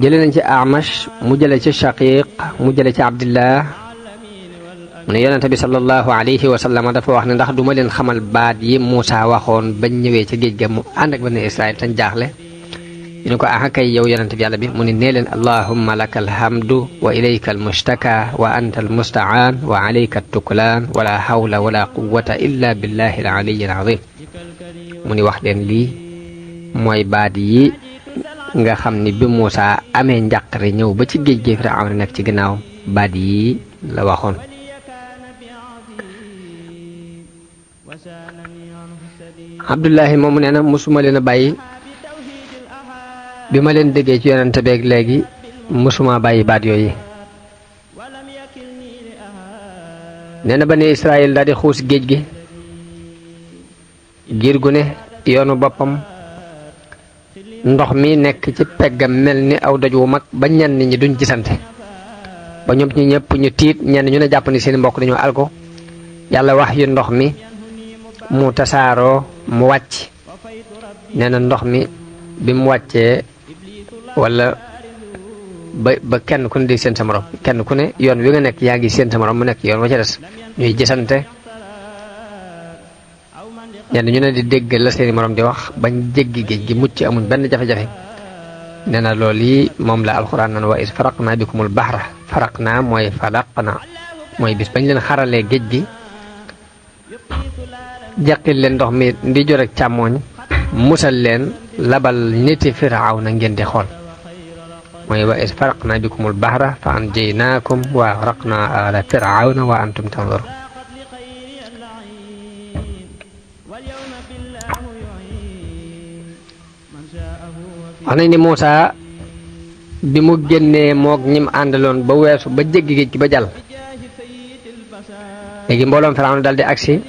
jëlee nañ ci Amash mu jëlee ci Shaqiq mu jëlee ci Abdillah mu ne yonente bi sallallahu alayhi wa sallam dafa wax ne ndax duma leen xamal baat yi Muusa waxoon bañ ñëwee ci géej ga mu ànd ak bani Israël tañ jaaxle ñu ne ko ah kay yow yonente bi yàlla bi mu ne nee leen allahumma laka alhamdu wa ilayka almustaka wa anta almustaan wa alayka altuklaan wala hawla wala quwwata illa billahi alaliyi alazim mu ni wax leen lii mooy baat yi nga xam ni bi Muusa amee njàqare ñëw ba ci géej gi Firawna nekk ci ginnaaw baat yi la waxoon Abdullahi moomu nee na musuma leen a bàyyi bi ma leen déggee ci yonente beeg léegi musuma bàyyi baat yooyu nee na bani Israël daal di xuus géej gi giir gu ne yoonu boppam ndox mi nekk ci peggam mel ni aw doj wu mag ba ñenn ñi duñ gisante ba ñoom ñi ñëpp ñu tiit ñenn ñu ne jàpp ni seen mbokk dañoo alko yàlla wax yu ndox mi mu tasaaroo mu wàcc nee na ndox mi bi mu wàccee wala ba kenn ku ne di seen sa morom kenn ku ne yoon wi nga nekk yaa ngi seen sa morom mu nekk yoon wa ca des ñuy gisante ñenn ñu ne di dégg la seeni morom di wax bañ jéggi géej gi mucc amuñ benn jafe-jafe nee na loolu yi moom la alxuraan nan wa is faraqna bikumul bahra faraqna mooy falaqna mooy bis bañ leen xaralee géej gi jaqil leen ndox mi ndi jor ak càmmooñ musal leen labal niti Firawna ngeen di xool mooy wa is faraqna bikumul bahra fa anjaynaakum wa aghraqna ala Firawna wa antum tanzurun wax nañ ni Muusa bi mu génnee moog ñim àndaloon ba weesu ba jéggi géej gi ba jàll léegi mbooloom Firawna daldi agsi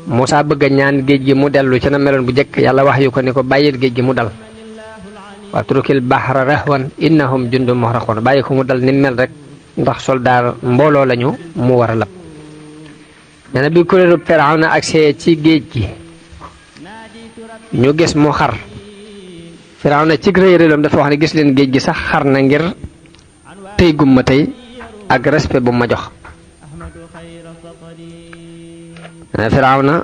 Muusa bëgg a ñaan géej gi mu dellu ci na meloon bu jëkk yàlla wax yu ko ni ko bàyyil géej gi mu dal watrukil bahra rahwan innahum jundum muhraqun bàyyi ko mu dal ni mel rek ndax soldaar mbooloo lañu mu war a lab nee na bi kuréelu Firawna agsee ci géej gi ñu gis mu xar Firawna ci rëy rëyam dafa wax ne gis leen géej gi sax xar na ngir tey gumma tey ak respect bu ma jox Firawna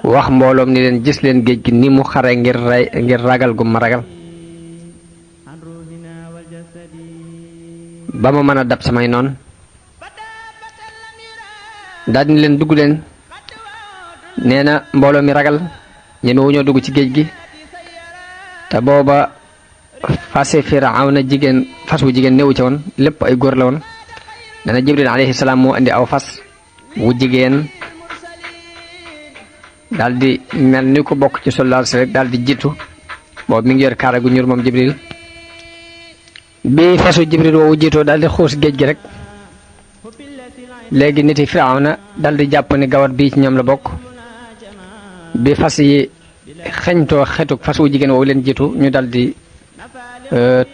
wax mbooloom ni leen gis leen géej gi ni mu xare ngir ragal gu ma ragal ba ma mën a dab samay noon daal di leen dugg leen nee na mbooloo mi ragal ñeme wu ñoo dugg ci géej gi te booba fase Firawna jigéen fas wu jigéen newu ci woon lépp ay góor la woon nee na Jibril alayhi salaam moo indi aw fas wu jigéen daal di mel ni ko bokk ci soldaar si rek daal di jiitu boobu mi ngi yor kaara gu ñuur moom Jibril bi fasu Jibril woowu jiitoo daal di xuus géej gi rek léegi nit yi Firawna daal di jàpp ni gawar bii ci ñoom la bokk bi fas yi xeñtoo xetuk fas wu jigéen woowu leen jiitu ñu daal di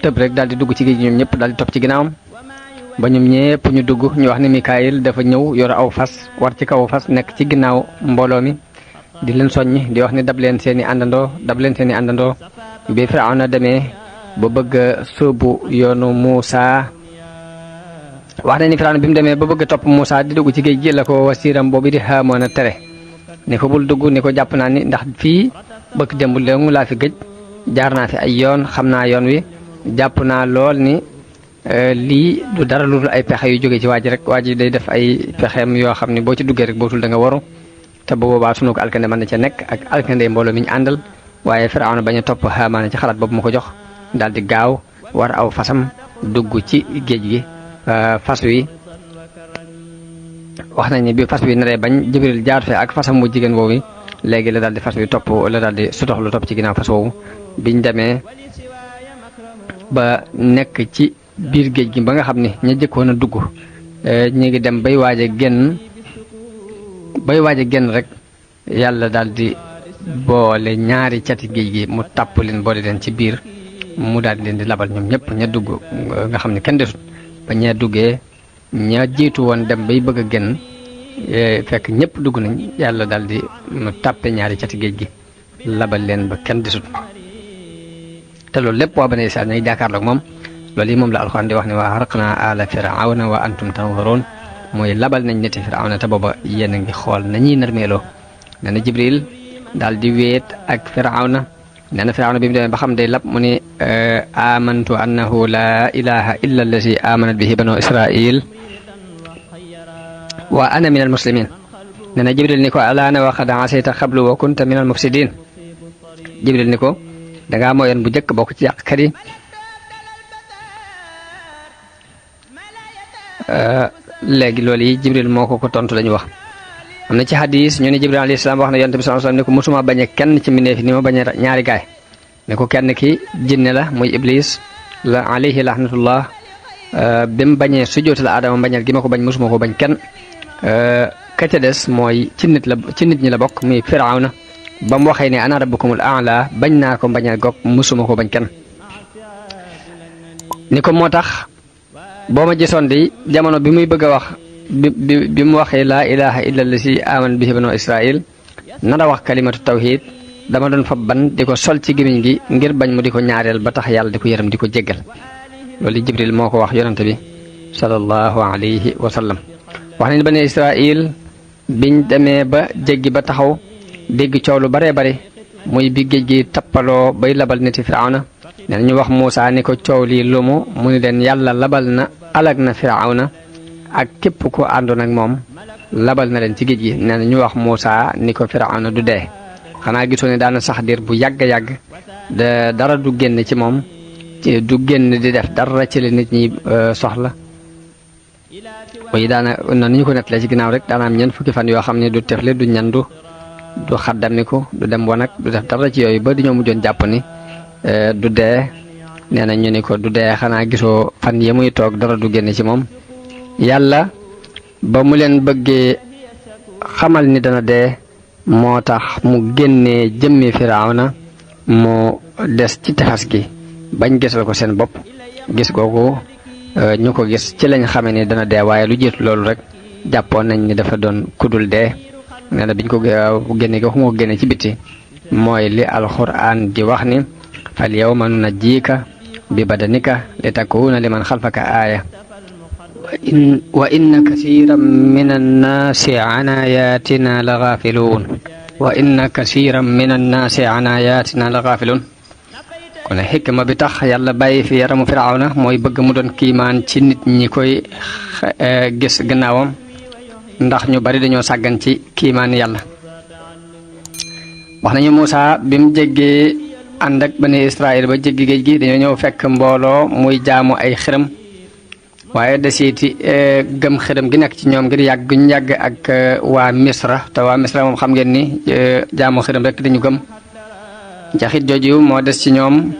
tëb rek daal di dugg ci géej gi ñoom ñëpp daal di topp ci ginnaawam ba ñoom ñëpp ñu dugg ñu wax ni Mikaayil dafa ñëw yor aw fas war ci kaw fas nekk ci ginnaaw mbooloo mi di leen soññ di wax ni dab leen seeni àndandoo bi Firawna demee ba bëgg a sóobu yoonu Muusa wax na ni Firawna bi mu demee ba bëgg a topp Muusa di dugg ci géej gi la ko wasiiram boobu di Haamoon a tere ni ko bul dugg ni ko jàpp naa ni ndax fii bëgg démb léegi laa fi gëj jaar naa fi ay yoon xam naa yoon wi jàpp naa lool ni lii du dara lu dul ay pexe yu jóge ci waa ji rek waa ji day def ay pexeem yoo xam ni boo ci duggee rek bootul da nga waru te bu boobaa sunu ko alkande mën na ca nekk ak alkande mbooloo mi ñu àndal waaye Firawna bañ a topp Haamaan ci xalaat boobu ma ko jox daal di gaaw war aw fasam dugg ci géej gi fas wi wax nañ ni bi fas wi naree bañ Jibril jaar fee ak fasam mu jigéen woowu léegi la daal di fas wi topp la daal di sutox lu topp ci ginnaaw fas woowu biñ demee ba nekk ci biir géej gi ba nga xam ni ña jëkkoon a dugg ñu ngi dem bay waaj a génn rek yàlla daal di boole ñaari cati géej gi mu tàpp leen boole leen ci biir mu daal di leen di labal ñoom ñëpp ña dugg nga xam ne kenn desut ba ña duggee ña jiitu woon dem bay bëgg a génn fekk ñëpp dugg nañ yàlla daal di mu tàppe ñaari cati géej gi labal leen ba kenn desut te loolu lépp waa bani Israil ñooy jàkkaarloog moom loolu yi moom la alxuraan di wax ne wa haraqna ala firawna wa antum tanzuruun mooy labal nañ niti firawna te booba yéen a ngi xool nañuy narmeeloo nee na Jibril daal di wéet ak firawna nee na firawna bi mu demee ba xam day lab mu ni amantu annahu la ilaha illa allazi amanat bihi banu Israil wa ana min al muslimin nee na Jibril ni ko alaana wa qad asayta qablu wa kunta min al mufsidin Jibril ni ko dangaa mooyoon bu njëkk bokk ci yàqkat yi léegi loolu yi Jibril moo ko tontu lañu wax am na ci hadis ñu ne Jibril alayhi salaam wax na yonent bi sallallahu alayhi wasallam ne ko musuma bañ a kenn ci mbindeef ni ma bañ a ñaari gaay ne ko kenn ki jinne la muy iblis la alayhi lahnatullah bi mu bañee sujjóotal la Adama bañal gi ma ko bañ musuma ko bañ kenn ka ca des mooy ci nit ñi la bokk muy Firawna ba mu waxee ne ana rabbukumul a'la bañ naa ko bañal goog musuma ko bañ kenn ni ko moo tax boo ma gisoon di jamono bi muy bëgg a wax bi mu waxee laa ilaha illa allazi amanat bihi banu Israil nara wax kalimatu tawhid dama doon fab ban di ko sol ci gémmiñ gi ngir bañ mu di ko ñaareel ba tax yàlla di ko yërëm di ko jéggal loolu Jibril moo ko wax yonante bi sallallahu alayhi wa sallam wax nañ bani Israil biñ demee ba jéggi ba taxaw dégg coow lu baree bari muy bi géej gi tappaloo bay labal niti Firawna nee na ñu wax Muusa ni ko coow lii lumu mu ni leen yàlla labal na alag na Firawna ak képp ku àndoon ak moom labal na leen ci géej gi nee na ñu wax Muusa ni ko Firawna du dee xanaa gisoo ne daana sax diir bu yàgg-yàgg dara du génn ci moom du génn di def dara ci la nit ñi soxla waaye daana na ñu ko nettalee ci ginnaaw rek daana am ñeent fukki fan yoo xam ne du tefle du ñandu du xaddamiku du dem wanag du def dara ci yooyu ba di ñoo mujjoon jàpp ni du dee nee na ñu ni ko du dee xanaa gisoo fan yi muy toog dara du génn ci moom yàlla ba mu leen bëggee xamal ni dana dee moo tax mu génnee jëmmi Firawna mu des ci tefes gi bañ gisal ko seen bopp gis googu ñu ko gis ci lañ xamee ni dana dee waaye lu jiitu loolu rek jàppoon nañ ni dafa doon kudul dee nee na biñ ko génne ko waxuma ko génne ci bitti mooy li alxuraan di wax ni fal yawma nunajjiika bi badanika li takuuna liman xalfaka aaya wa inna kasiran min annaasi an ayatina la gaafiluun wa inna kasiran min annaasi an ayatina la gaafiluun kon xikma bi tax yàlla bàyyi fi yaramu Firawna mooy bëgg mu doon kiimaan ci nit ñi koy gis gannaawam ndax ñu bari dañoo sàggan ci kiimaan yàlla wax nañu Muusa bi mu jéggee ànd ak bani Israil ba jéggi géej gi dañoo ñëw fekk mbooloo muy jaamu ay xërëm waaye desiiti gëm xërëm gi nekk ci ñoom ngir yàgg ñu yàgg ak waa Misra te waa Misra moom xam ngeen ni jaamu xërëm rek dañu gëm jaxit jooju moo des ci ñoom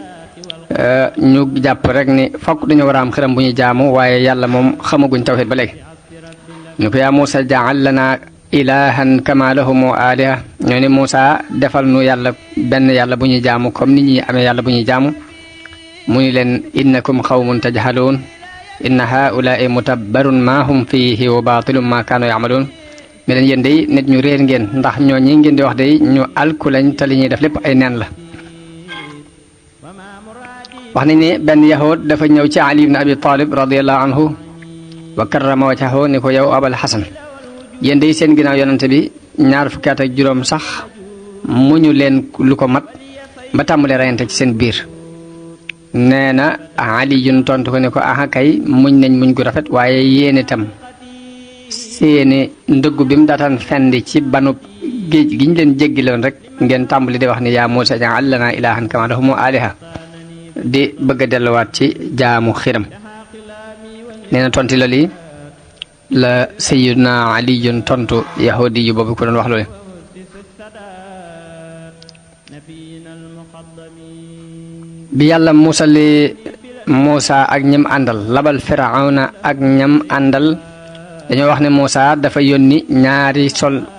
ñu jàpp rek ni fokk dañu war a am xërëm bu ñu jaamu waaye yàlla moom xamaguñ tawhid ba léegi ñu ko yaa Muusa jaal lana ilahan kama lahumu aliha ñoo ni Muusa defal nu yàlla benn yàlla bu ñuy jaamu comme nit ñi amee yàlla bu ñuy jaamu mu ni leen innakum xawmun tajhaluun inna haulaai mutabbarun ma hum fihi wa batilum ma kaanu yamaluun mi leen yéen day nit ñu réer ngeen ndax ñoo ñi ngeen di wax day ñu alku lañ te li ñuy def lépp ay neen la wax nañ ne benn yahud dafa ñëw ci Ali ibn Abi Talib radiallahu anhu wa karrama wajhahu ni ko yow Abal Hasan yéen day seen ginnaaw yonante bi ñaar fukki at ak juróom sax muñu leen lu ko mat ba tàmbalee rayante ci seen biir nee na Ali yun tontu ko ne ko aha kay muñ nañ muñ gu rafet waaye yéen itam seeni ndëggu bi mu daataan fendi ci banub géej gi ñu leen jéggiloon rek ngeen tàmbali di wax ni yaa Muusa ja'al lanaa ilaahan kamaa lahumu aaliha di bëgg a delluwaat ci jaamu xiram nee na tonti la lii la sayyiduna Ali yun tontu yahudi yu boobu ko doon wax loolu bi yàlla musali Muusa ak ñam àndal labal Firawna ak ñam àndal dañoo wax ne Muusa dafa yónni ñaari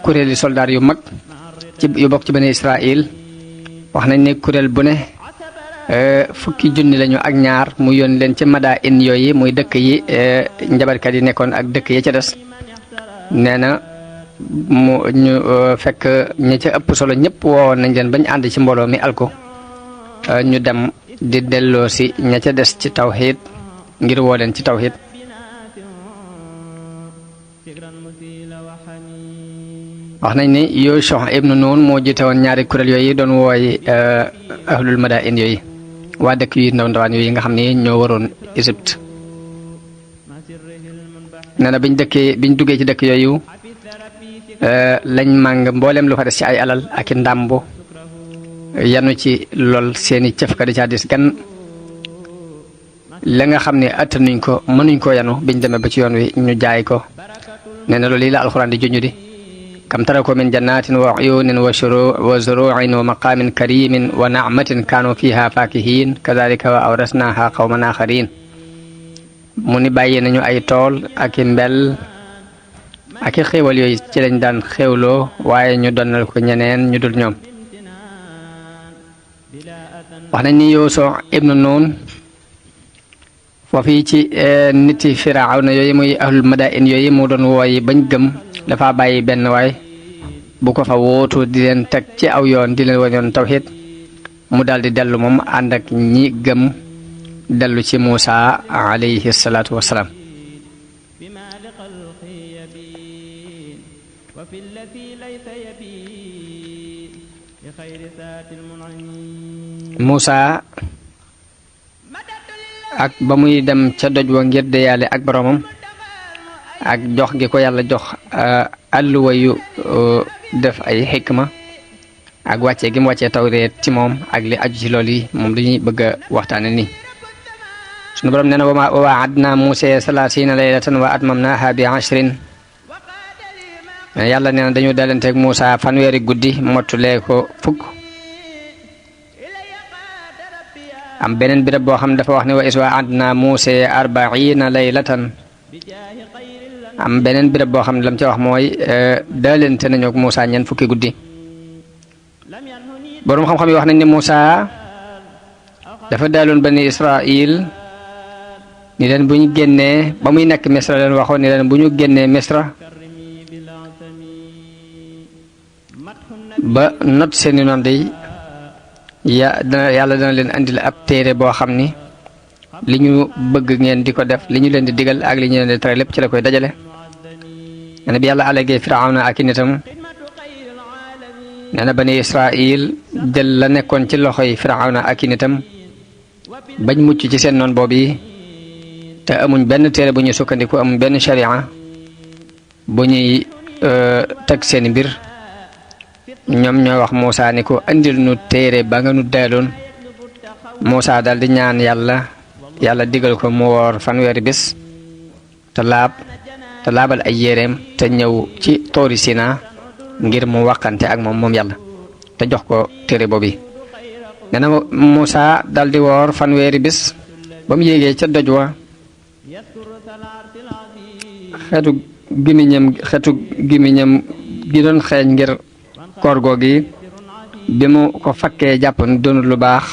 kuréeli soldaar yu mag yu bokk ci bani Israil wax nañ ne kuréel bu ne fukki junni lañu ak ñaar mu yónni leen ci madain yooyu muy dëkk yi njabarkat yi nekkoon ak dëkk yi ca des nee na mu ñu fekk ña ca ëpp solo ñëpp woowoon nañ leen bañ ànd ci mbooloo mi alko ñu dem di delloo si ña ca des ci tawxiid ngir woo leen ci tawxiid wax nañ ni Yusha ibnu Nun moo jiite woon ñaari kuréel yooyu doon wooy ahlul madain yooyu waa dëkk yu ndaw ndawaan yooyu nga xam ne ñoo waroon Égypte nee na biñ duggee ci dëkk yooyu lañ màng mboolem lu fa des ci ay alal ak i ndàmbu yanu ci lool seeni cëf ka di caa dis gan la nga xam ne attanuñ ko mënuñ koo yanu biñ demee ba ci yoon wi ñu jaay ko nee na loolu yi la alxuraan di junju di kam tarako min jannatin wa uyunin wa zuru'in wa maqamin karimin wa na'matin kanu fiha fakihin kadhalika wa awrasnaha qawman akharin mu ni bàyyi nañu ay tool ak i mbel ak i xéewal yooyu ci lañ daan xéewloo waaye ñu donnal ko ñeneen ñu dul ñoom wax nañ ni Yusha ibnu Nun foofu ci niti Firawna yooyu muy ahlul madain yooyu mu doon wooyi bañ gëm dafa bàyyi benn waay bu ko fa wóotu di leen teg ci aw yoon di leen wan yoon tawxiid mu daal di dellu moom ànd ak ñi gëm dellu ci Muusa alayhi salaatu wassalaam Muusa ak ba muy dem ca doj wa ngir deyaale ak boromam ak jox gi ko yàlla jox alluwa yu def ay xikma ak wàccee gi mu wàccee tawreet ci moom ak li aju ci loolu yi moom dañuy bëgg a waxtaane nii sunu borom nee na wa waadna Muusaa 30 laylatan wa atmamnaha bi 10 yàlla nee na dañu dalanteeg Muusaa fanweeri guddi mottulee ko fukk am beneen birab boo xam dafa wax ne wa is waadna Muusaa 40 laylatan am beneen birab boo xam ne lam ci wax mooy daalante nañu ak Muusaa ñeent fukki guddi boroom xam-xam yi wax nañ ne Muusaa dafa daaloon bani Israil ni leen bu ñu génnee ba muy nekk Misra leen waxoon ni leen bu ñu génnee Misra ba not seeni noon day yàlla dana leen andil ab téere boo xam ni li ñu bëgg ngeen di ko def li ñu leen di digal ak li ñu leen di tere lépp ci la koy dajale nee bi yàlla alagee Firawna ak i nitam nee na bani Israil jël la nekkoon ci loxoy Firawna ak i nitam bañ mucc ci seen noon boobu yi te amuñ benn téere bu ñuy sukkandiku amuñ benn sharia bu ñuy teg seeni mbir ñoom ñoo wax Muusaa ni ko andil nu téere ba nga nu daaloon Muusaa daal di ñaan yàlla digal ko mu woor fanweeri bés te laabal ay yéreem te ñëw ci toori Sina ngir mu waxante ak moom yàlla te jox ko téere boobu nee na Muusaa daal di woor fanweeri bés ba mu yéegee ca doj wa xeetu gimiñam gi doon xeeñ ngir koor googi bi mu ko fakkee jàpp ne doonul lu baax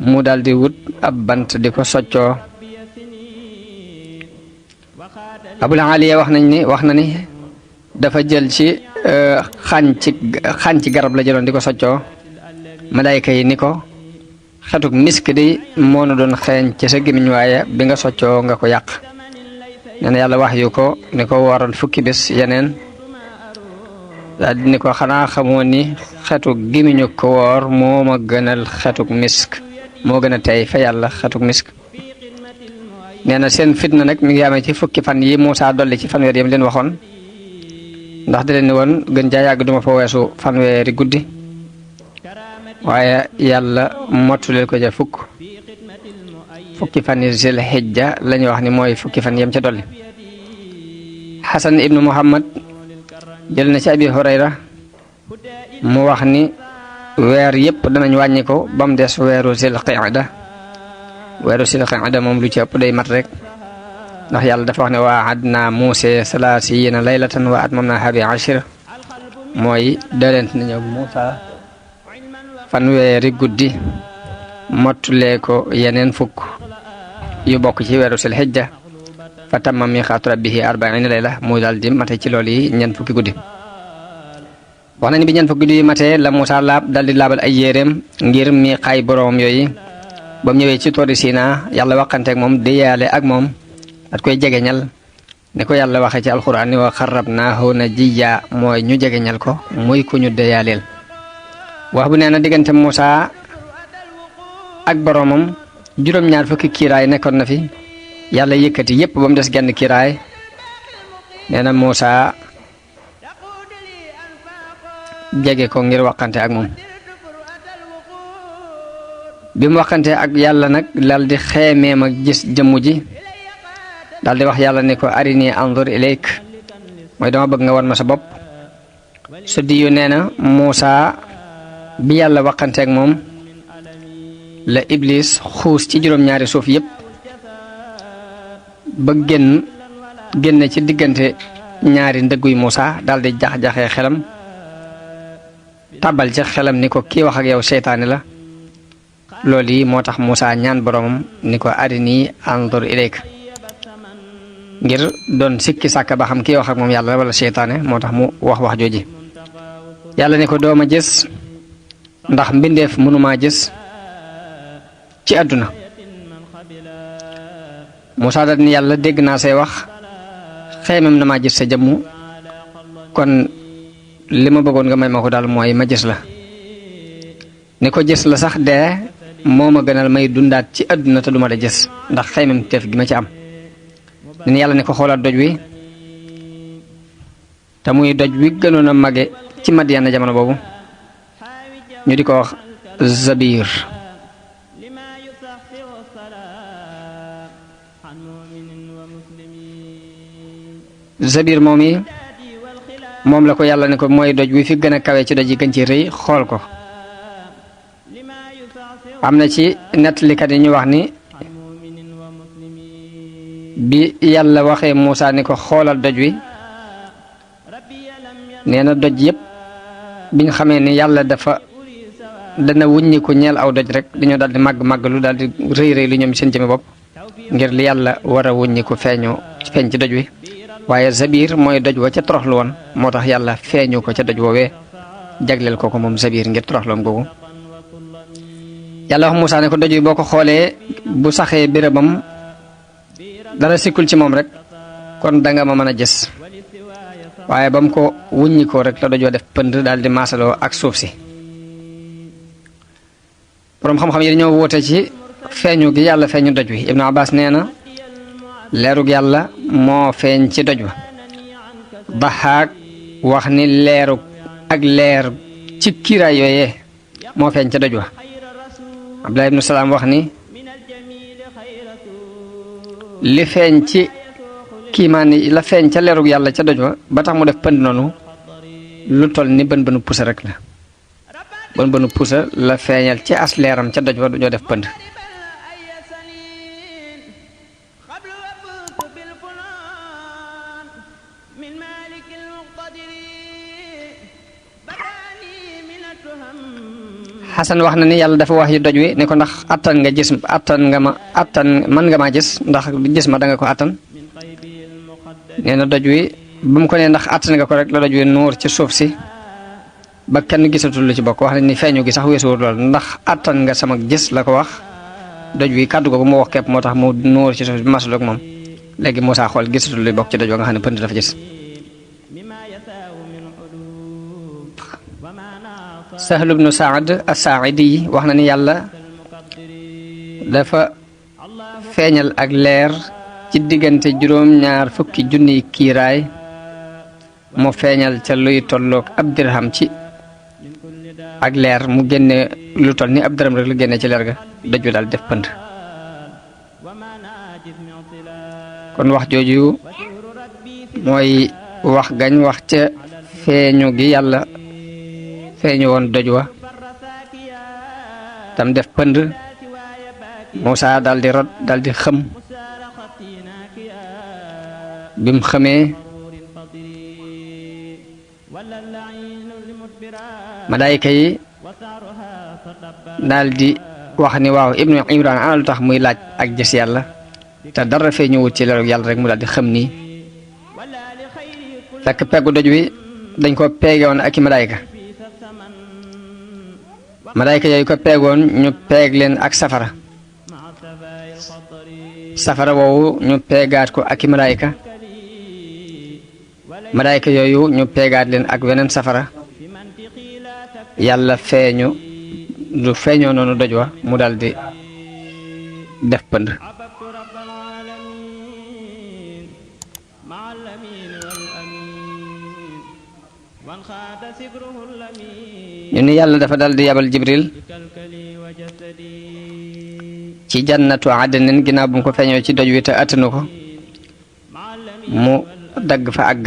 mu daldi wut ab bant di ko soccoo Abul Aliya wax na ni dafa jël ci xañ ci garab la jëloon di ko soccoo malaayka yi ni ko xetuk misk di moo na doon xeeñ ci sa gémmiñ waaye bi nga soccoo nga ko yàq nee na yàlla wax yu ko ni ko waral fukki bés yeneen daal di ni ko xanaa xamoo ni xetuk gémmiñu ko woor moo ma gënal xetuk misk moo gën a tey fa yàlla xetuk misk nee na seen fitna nag mi ngi amee ci fukki fan yi Muusaa dolli ci fanweer yam leen waxoon ndax da leen ni woon gën jaa yàgg duma fa weesu fanweeri guddi waaye yàlla mottuleel ko ja fukki fan yi Zil Hijja la ñuy wax ni mooy fukki fan yam ca dolli Xasan ibnu Muhammad jël na ci Abi Hurayra mu wax ni weer yëpp danañ wàññi ko ba mu des weeru Zil Qa'da moom lu ci ëpp day mat rek ndax yàlla dafa wax ne waa'adna Muusaa 30 laylatan wa atmamnaahaa bi 10 mooy dalent nañu ak Muusaa fanweeri guddi mottulee ko yeneen fukk yu bokk ci weeru Zil Hijja fa tamma miiqaatu rabbihi 40 layla mu daal di mate ci loolu yi ñeent fukki guddi wax na ni bi ñeent fukki guddi matee la Muusaa laab daldi laabal ay yéreem ngir mi xaay boroom yooyu ba mu ñëwee ci toori Sinaa yàlla waxanteeg moom déyaale ak moom at koy jegeñal ne ko yàlla waxee ci alxuraan ni wa xarrabnaahu najiyya mooy ñu jegeñal ko muy ku ñu déyaaleel. wax bu nee na diggante Muusaa ak boroomam juróom-ñaar fukki kiiraay nekkoon na fi yàlla yëkkati yépp ba mu des genn kiiraay nee na Muusaa jege ko ngir waxante ak moom bi mu waxante ak yàlla nag dal di xeemeem ak gis jëmm ji dal di wax yàlla ne ko arini anzur ilayk mooy dama bëgg nga wan ma sa bopp su diyu nee na Muusaa bi yàlla waxante ak moom la Iblis xuus ci juróom-ñaari suuf yépp ba génn ci diggante ñaari ndëgguy Muusaa dal di jax-jaxee xelam tàbbal ci xelam ni ko kii wax ak yow seytaane la loolu yi moo tax Muusaa ñaan boroomam ni ko arini anzur ilayk ngir doon sikki sàkk ba xam kii wax ak moom yàlla wala seytaane moo tax mu wax jooji yàlla ni ko dooma gis ndax mbindeef mënumaa gis ci àdduna Muusaa dal ni yàlla dégg naa say wax xeemem na maa gis sa jëmm kon li ma bëggoon nga may ma ko daal mooy ma gis la ni ko gis la sax dee moo ma gënal may dundaat ci àdduna te duma la gis ndax xeymam teef gi ma ci am ni yàlla ne ko xoolaat doj wi te muy doj wi gënoon a mage ci Madiyana jamono boobu ñu di ko wax Zabir Zabir moom la ko yàlla ne ko mooy doj wi fi gën a kawe ci doj yi gën ci rëy xool ko am na ci nettalikat yi ñu wax ni bi yàlla waxee Muusaa ni ko xoolal doj wi nee na doj yépp biñ xamee ni yàlla dana wuññi ko ñeel aw doj rek dañoo daal di màgg lu daal di rëy lu ñoom seen jëme bopp ngir li yàlla war a wuññi ko feeñ ci doj wi waaye Zabir mooy doj wa ca toroxlu woon moo tax yàlla feeñu ko ca doj woowee jagleel ko moom Zabir ngir toroxloom googu yàlla wax Muusaa ne ko doj wi boo ko xoolee bu saxee bérébam dara sikkul ci moom rek kon danga ma mën a gis waaye ba mu ko wuññi ko rek la doj wa def pënd daal di maasaloo ak suuf si boroom xam-xam yi dañoo woote ci feeñu gi yàlla feeñu doj wi Ibnu Abbas nee na leerug yàlla moo feeñ ci doj wa Daxaak wax ni leerug ak leer ci kiiraay yooyee moo feeñ ca doj wa Abdullah ibnu Salaam wax ni li feeñ ci kiimaan yi la feeñ ca leerug yàlla ca doj wa ba tax mu def pënd noonu lu toll ni bën bënu pusa rek la bën bënu pusa la feeñal ci as leeram ca doj wa du ñoo def pënd Xasan wax na ni yàlla dafa wax yu doj wi ne ko ndax attan man nga maa gis ndax gis ma da nga ko attan nee na doj wi ba mu ko nee ndax attan nga ko rek la doj wi nuur ci suuf si ba kenn gisatul lu ci bokk wax na ni feeñu gi sax weesuwul lool ndax attan nga sama gis la ko wax doj wi kàddu googu mu wax képp moo tax mu nuur ci suuf si masaloog moom léegi Muusaa xool gisatul lu bokk ci doj wa nga xam ne pënd dafa gis Sahl ibnu Saad as-Saaidi wax na ni yàlla dafa feeñal ak leer ci diggante juróom-ñaar fukki junniy kiiraay mu feeñal ca luy tolloog ab dirham ci ak leer mu génne lu toll ni ab dërëm rek lu génne ci leer ga daju daal def pënd kon wax jooju mooy wax gañ wax ca feeñu gi yàlla feeñu woon doj wa tam def pënd Muusaa dal di rot dal di xëm bim xamee malaayika yi daal di wax ni waaw Ibnu Imraan ana lu tax muy laaj ak gis yàlla te dara feeñu wut ci leeru yàlla rek mu daal di xëm nii fekk peggu doj wi dañ ko peegoon ak i malaayka yooyu ko peegoon ñu peeg leen ak safara woowu ñu peegaat ko ak i malaayka yooyu ñu peegaat leen ak weneen safara yàlla feeñu lu feeñoo noonu doj wa mu daldi def pënd ñu ni yàlla dafa daldi yabal Jibril ci jannatu adnin ginnaaw bu mu ko feeñoo ci doj wi te attanu ko mu dagg fa ak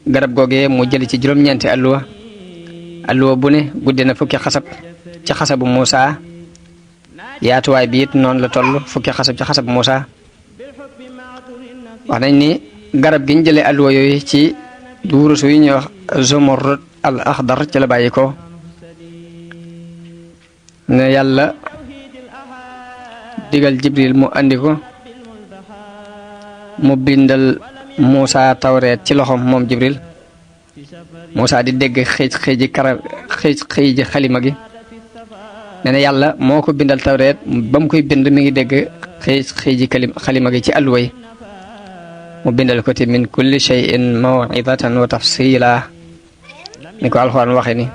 garab googee mu jëli ci juróom-ñeenti alluwa bu ne guddi na fukki xasab ci xasabu Muusa yaatuwaay bi it noonu la toll fukki xasab ci xasabu Muusa wax nañ ni garab gi ñu jëlee alluwa yooyu ci wurus yi ñuy wax zumurrud al axdar ci la bàyyi ko ne yàlla digal Jibril mu andi ko mu bindal Muusa tawreet ci loxoom moom Jibril Muusa di dégg xëy xalima gi nee na yàlla moo ko bindal tawreet ba mu koy bind mi ngi dégg xëy xalima gi ci alluwa yi mu bindal ko te min kulli shay'in maw'izatan wa tafsila ni ko alxuraan waxe ni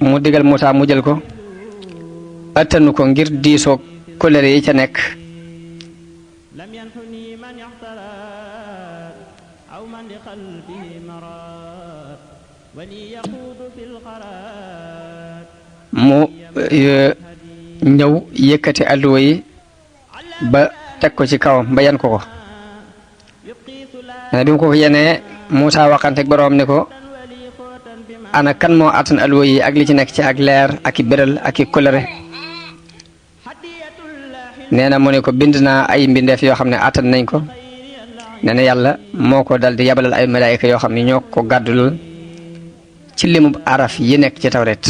mu digal Muusa mu jël ko attanu ko ngir diisoog kolere yi ca nekk mu ñëw yëkkati alluwa yi ba teg ko ci kawam ba yan ko bi mu ko yenee Muusa waxanteeg boroom ni ko ana kan moo attan alluwa yi ak li ci nekk ci ak leer ak i béral ak i kolere nee na mu ne ko bind naa ay mbindeef yoo xam ne attan nañ ko nee na yàlla moo ko dal di yabalal ay malaayika yoo xam ne ñoo ko gàddul ci limub araf yi nekk ci tawreet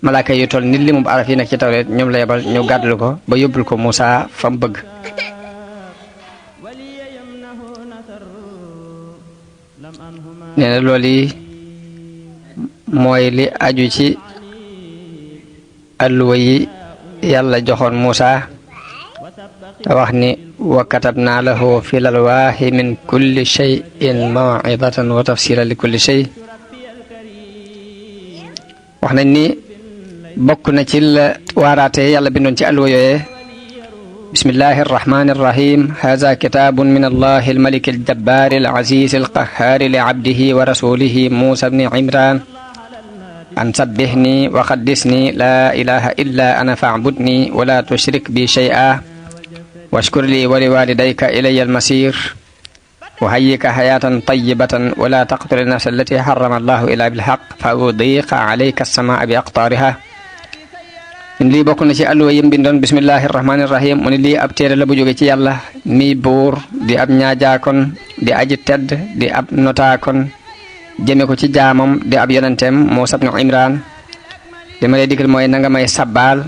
malaaka yu toll nit limub araf yi nekk ci tawreet ñoom la yabal ñu gàddul ko ba yóbbul ko Muusa fa mu bëgg nee na loolu yi mooy li aju ci alluwa yi yàlla joxoon Muusa te wax ni wa katabna lahu fi lalwaahi min kulli shay'in maw'izatan wa tafsiran li kulli shay wax nañ ni bokk na ci la waaraate yàlla bindoon ci alluwa yooyee bismillahi arrahmani arrahim haza kitabun min allahi almaliki aljabbari alazizi alqahari li abdihi wa rasulihi Musa bni Imran an sabbihni wa qaddisni la ilaha illa ana fa'budni wa la tushrik bi shay'a washkur li wa liwalidayka ilayya almasir wa hayyika hayatan tayyibatan wa la taqtul nafsa allati harrama allahu illa bilhaq fa udiqa alayka as-samaa bi aqtariha lii bokk na ci alluwa yim bindoon bismillahi rahmani rahim mu ne lii ab téere la bu jóge ci yàlla mi buur di ab ñaajaakon di aji tedd di ab notaakon jëme ko ci jaamam di ab yonenteem Muusa bnu Imran li ma lay digal mooy na nga may sabbaal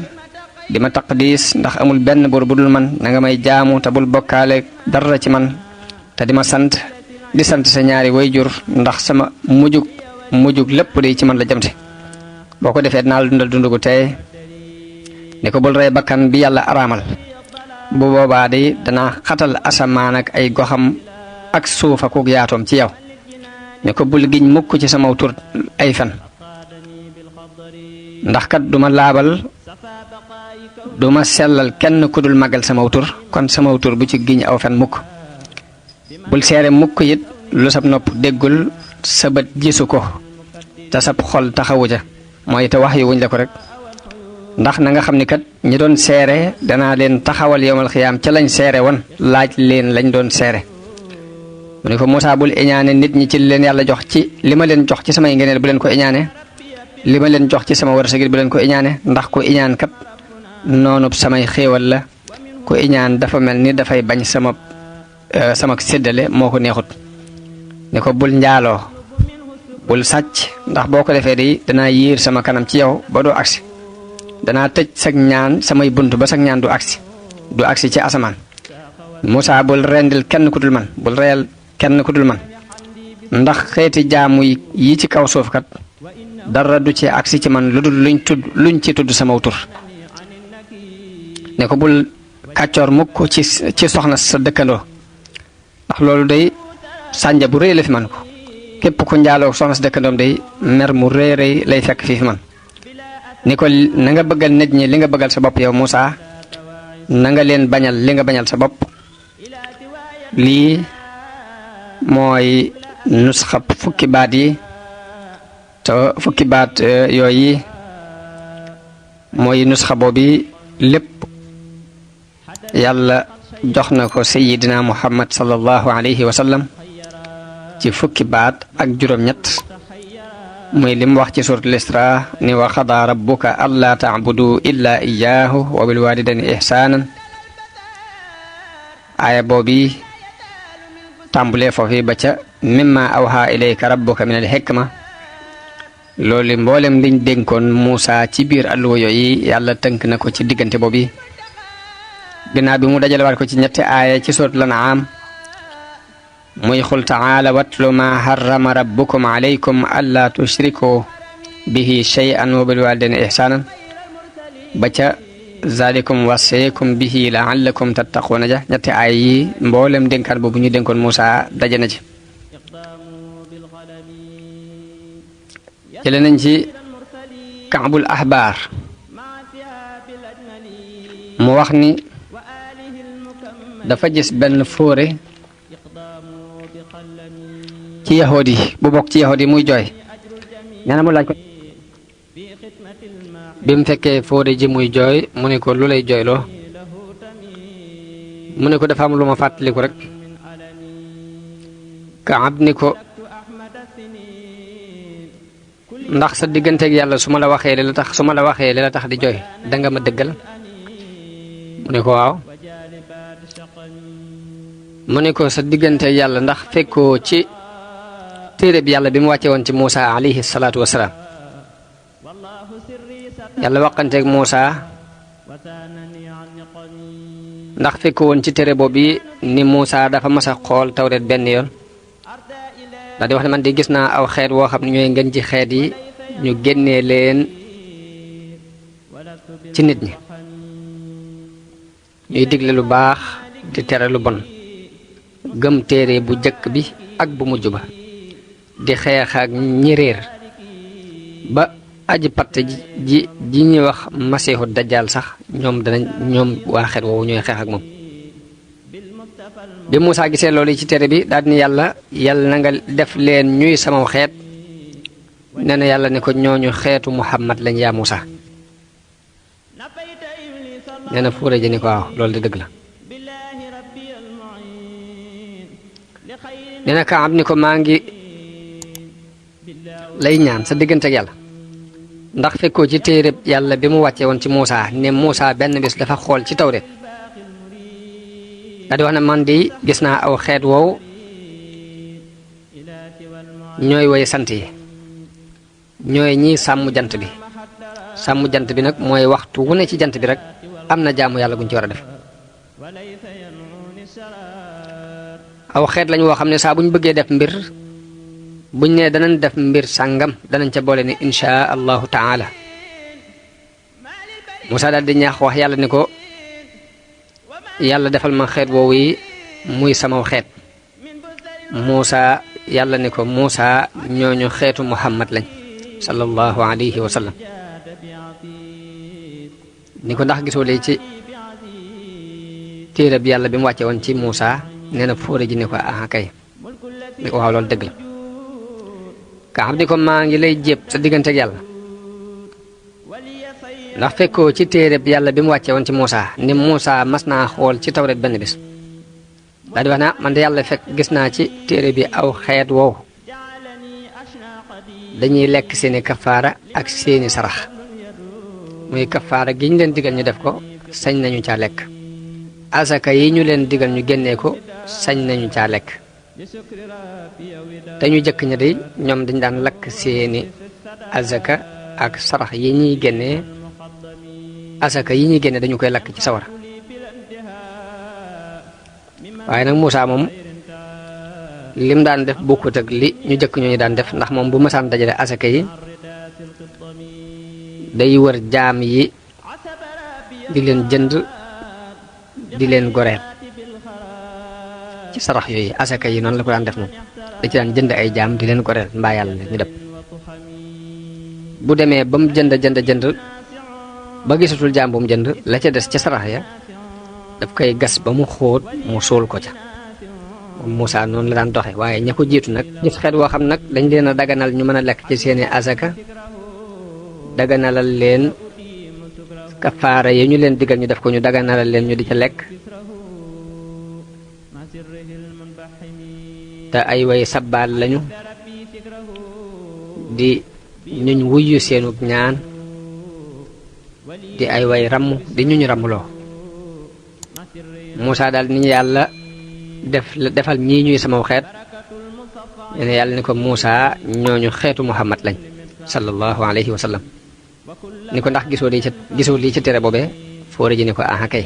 di ma taqdis ndax amul benn buur bu dul man na nga may jaamu te bul bokkaale dara ci man te di ma sant di sant sa ñaari wayjur ndax sama mujug lépp de ci man la jamte boo ko defee dinaa la dundal dundugu tey ne ko bul rey bakkan bi yàlla araamal bu boobaa de dana xatal asamaan ak ay goxam ak suuf ak yaatoom ci yow ne ko bul giñ mukk ci sama tur ay fen ndax kat duma laabal duma sellal kenn ku dul màggal sama tur kon sama tur bu ci giñ aw fen mukk bul seere mukk it lu sab nopp déggul sa bët gisu ko te sab xol taxawu ca mooy te wax yu wuñ la ko rek ndax na nga xam ni kat ñi doon seere danaa leen taxawal yowmal xiyaam ca lañ seere woon laaj leen lañ doon seere mu ne ko Muusa bul iñaane nit ñi ci leen yàlla jox ci li ma leen jox ci samay ngeneel bu leen ko iñaane li ma leen jox ci sama wërsëg bu leen ko iñaane ndax ku iñaan kat noonub samay xéewal la ku iñaan dafa mel ni dafay bañ sama séddale moo ko neexut ne ko bul njaaloo bul sàcc ndax boo ko defee di danaa yiir sama kanam ci yow ba doo agsi danaa tëj sag ñaan samay bunt ba sag ñaan du agsi ci asamaan Muusaa bul rendil kenn ku dul man bul reyal kenn ku dul man ndax xeeti jaamu yi ci kaw suuf kat dara du ci agsi ci man lu dul luñ ci tudd sama tur ne ko bul kàccoor mukk ci soxna sa dëkkandoo ndax loolu day sànja bu rëy la fi man ko képp ku njaaloo soxna sa dëkkandoom day mer mu rëy rëy lay fekk fii fi man ni ko na nga bëggal nit ñi li nga bëggal sa bopp yow Muusaa na nga leen bañal li nga bañal sa bopp lii mooy nusxa fukki baat yi te fukki baat yooyu mooy nusxa boobu lépp yàlla jox na ko sayidina muhammad sallallahu alayhi wa sallam ci fukki baat ak juróom-ñett muy lim wax ci suratul Isra ni wa qadaa rabbuka allaa ta'budu illa iyyaahu wa bil waalidayni ihsaanan aaya boobu tàmbulee foofu ba ca mimma awhaa ilayka rabbuka min al hikma loolu mboolem liñ dénkoon Muusaa ci biir alluwa yooyu yàlla tënk na ko ci diggante boobu ginnaaw bi mu dajalewaat ko ci ñetti aaya ci suratul An'aam muy xul taala watlu ma harrama rabbukum alaykum allaa tushriku bihi shay'an wa bil walidayni ihsanan ba ca zalikum wasaykum bihi la'allakum tattaquuna ja ñetti aaya yi mboolem dénkaan boobu ñu dénkoon Muusaa daje na ci jële nañ ci Kaabul Ahbaar mu wax ni dafa gis benn fóore ci yahood yi bu bokk ci yahood yi muy jooy nee na mu laaj ko bi mu fekkee fóore ji muy jooy mu ne ko lu lay jooyloo mu ne ko dafa am lu ma fàttaliku rek Kaab ni ko ndax sa digganteeg yàlla su ma la waxee li la tax di jooy danga ma dëggal mu ne ko waaw mu ne ko sa digganteeg yàlla ndax fekkoo ci téere bi yàlla bi mu wàcce woon ci Muusaa alayhi salaatu wasalaam yàlla waxanteeg Muusaa ndax fekkoo woon ci téere boobu ni Muusaa dafa mas a xool tawreet benn yoon ndax di wax ne man di gis naa aw xeet woo xam ne ñooy ngeen ci xeet yi ñu génnee leen ci nit ñi ñuy digle lu baax di tere lu bon gëm téere bu jëkk bi ak bu mujj ba di xeex ak ñi réer ba aji patt ji ñuy wax masiixu dajjaal sax ñoom waa xeet woowu ñooy xeex ak moom bi Muusaa gisee loolu ci téere bi daal ni yàlla na nga def leen ñuy sama xeet nee na yàlla ne ko ñooñu xeetu Muhammad lañ yaa Muusaa nee na fuure ji ni ko waaw loolu di dëgg la nee na Kaab ni ko maa ngi lay ñaan sa diggante ak yàlla ndax fekkoo ci téereb yàlla bi mu wàcce woon ci Muusaa ne Muusaa benn bis dafa xool ci tawreet daa di wax ne man di gis naa aw xeet woowu ñooy woy sant yi ñooy ñii sàmm jant bi sàmm jant bi nag mooy waxtu wu ne ci jant bi rek am na jaamu yàlla guñ ci war a def aw xeet lañ woo xam ne saa buñ bëggee def mbir buñ ne danañ def mbir sàngam danañ ca boole ni inshaa allahu taala Muusaa daal di ñaax wax yàlla ni ko yàlla defal ma xeet woowu yi muy sama xeet Muusaa yàlla ni ko Muusaa ñooñu xeetu Muhammad lañ sallallahu alayhi wa sallam ni ko ndax gisoo lee ci téere bi yàlla bi mu wàcce woon ci Muusaa nee na fóore ji ni ko ah kay ni ko waaw loolu dëgg la Kaab ni ko maa ngi lay jéb sa diggante ak yàlla ndax fekkoo ci téere bi yàlla bi mu wàcce woon ci Muusaa ni Muusaa mas naa xool ci tawreet benn bis daal di wax naa man de yàlla fekk gis naa ci téere bi aw xeet woowu dañuy lekk seeni kafaara ak seeni sarax muy kafaara gi ñu leen digal ñu def ko sañ nañu caa lekk asaka yi ñu leen digal ñu génnee ko sañ nañu caa lekk te ñu jëkk ña day ñoom dañ daan lakk seeni asaka ak sarax yi ñuy génnee asaka yi ñuy génne dañu koy lakk ci sawara waaye nag Muusaa moom lim daan def bokkut ak li ñu jëkk ñooñu daan def ndax moom bu mësaan dajale asaka yi day wër jaam yi di leen jënd di leen goreel ci sarax yooyu asaka yi noonu la ko daan def moom da ci daan jënd ay jaam di leen goreel mbaa yàlla ñu dem bu demee ba mu jënd ba gisatul jaam bu mu jënd la ca des ca sarax ya daf koy gas ba mu xóot mu suul ko ca moom Muusaa noonu la daan doxe waaye ña ko jiitu nag gis xeet woo xam nag dañ leen a daganal ñu mën a lekk ci seeni asaka daganalal leen kafaara yi ñu leen digal ñu def ko ñu daganalal leen ñu di ca lekk te ay way sabbaal lañu di ñuñ wuyyu seenu ñaan di ay way ramm di ñuñ rammloo Muusaa daal ni ñu yàlla defal ñii ñuy sama xeet ne yàlla ni ko Muusaa ñooñu xeetu Muhammad lañ sallallahu alayhi wa sallam ni ko ndax gisoo lii ci tere boobee foore ji ni ko aha kay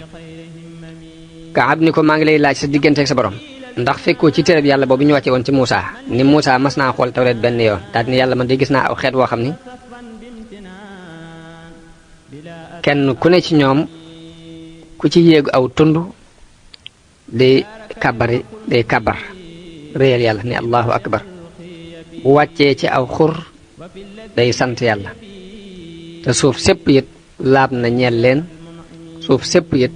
Kaab ni ko maa ngi lay laaj sa diggante ak sa borom ndax fekkoo ci tere bi yàlla boobu ñu wàcce woon ci Muusaa ni Muusaa mas naa xool tawreet benn yoon daal ni yàlla man de gis naa aw xeet woo xam ni kenn ku ne ci ñoom ku ci yéegu aw tund day kàbbar réyal yàlla ni allahu akbar bu wàccee ci aw xur day sant yàlla te suuf sépp it laab na ñeel leen suuf sépp it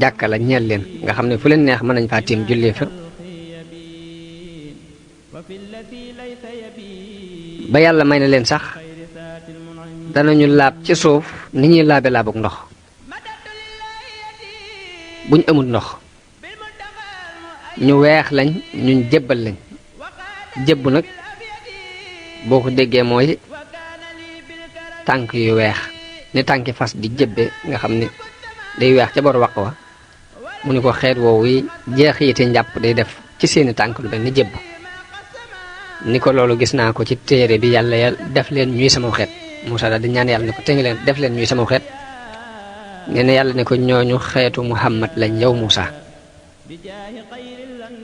jàkka la ñeel leen nga xam ne fu leen neex mën nañ faa tiim jullee fa ba yàlla may na leen sax danañu laab ci suuf ni ñuy laabe laabuk ndox buñ amul ndox ñu weex lañ ñuñ jébbal lañ jébbu nag boo ko déggee mooy tànk yu weex ni tànki fas di jébbe nga xam ne day weex ca bor waq wa mu ni ko xeet woowu jeexite njàpp day def ci seeni tànk lu mel ni jébb ni ko loolu gis naa ko ci téere bi yàlla def leen ñuy sama xeet Muusaa daal di ñaan yàlla ne ko te ngi leen def leen ñuy sama xeet nee na yàlla ne ko ñooñu xeetu Muhammad lañ yow Muusaa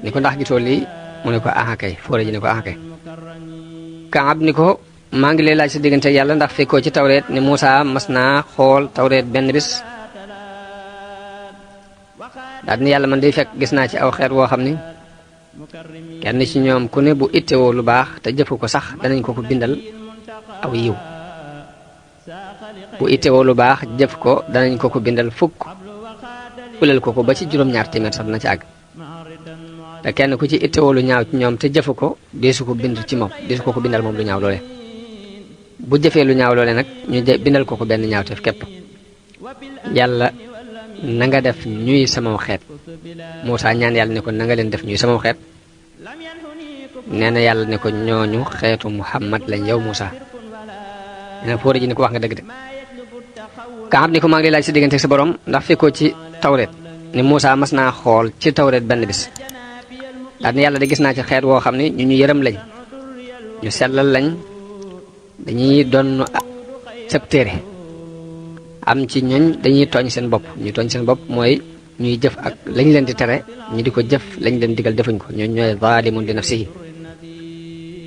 ni ko ndax gisoo lii mu ne ko aha kay foore ji ne ko aha kay Kaab ni ko maa ngi lay laaj sa diggante yàlla ndax fekkoo ci tawreet ni Muusaa mas naa xool tawreet benn bis daal ni yàlla man day fekk gis naa ci aw xeet woo xam ni kenn ci ñoom ku ne bu ittewoo lu baax te jëfu ko sax danañ ko bindal aw yiw bu ittewoo lu baax jëf ko danañ ko bindal fukk fulal ko ba ci juróom-ñaar téeméer sax dina ci àgg te kenn ku ci ittewoo lu ñaaw ci ñoom te jëfu ko deesu ko bind ci moom deesu ko bindal moom lu ñaaw loole bu jëfee lu ñaaw loole nag ñu bindal ko benn ñaawteef képp yàlla na nga def ñuy sama xeet Muusaa ñaan yàlla ne ko na nga leen def ñuy sama xeet nee na yàlla ne ko ñooñu xeetu Muhammad lañ yow Muusaa nee na foore ji ni ko wax nga dëgg de Kaab ni ko maa ngi lay laaj sa diggante ak sa borom ndax fekkoo ci tawreet ni Muusaa mas naa xool ci tawreet benn bis daal ni yàlla de gis naa ci xeet woo xam ne ñu yërëm lañ ñu sellal lañ dañuy doon sab téere am ci ñooñ dañuy tooñ seen bopp ñuy tooñ seen bopp mooy ñuy jëf ak lañ leen di tere ñu di ko jëf lañ leen digal defuñ ko ñooñ ñooy zaalimun li nafsihi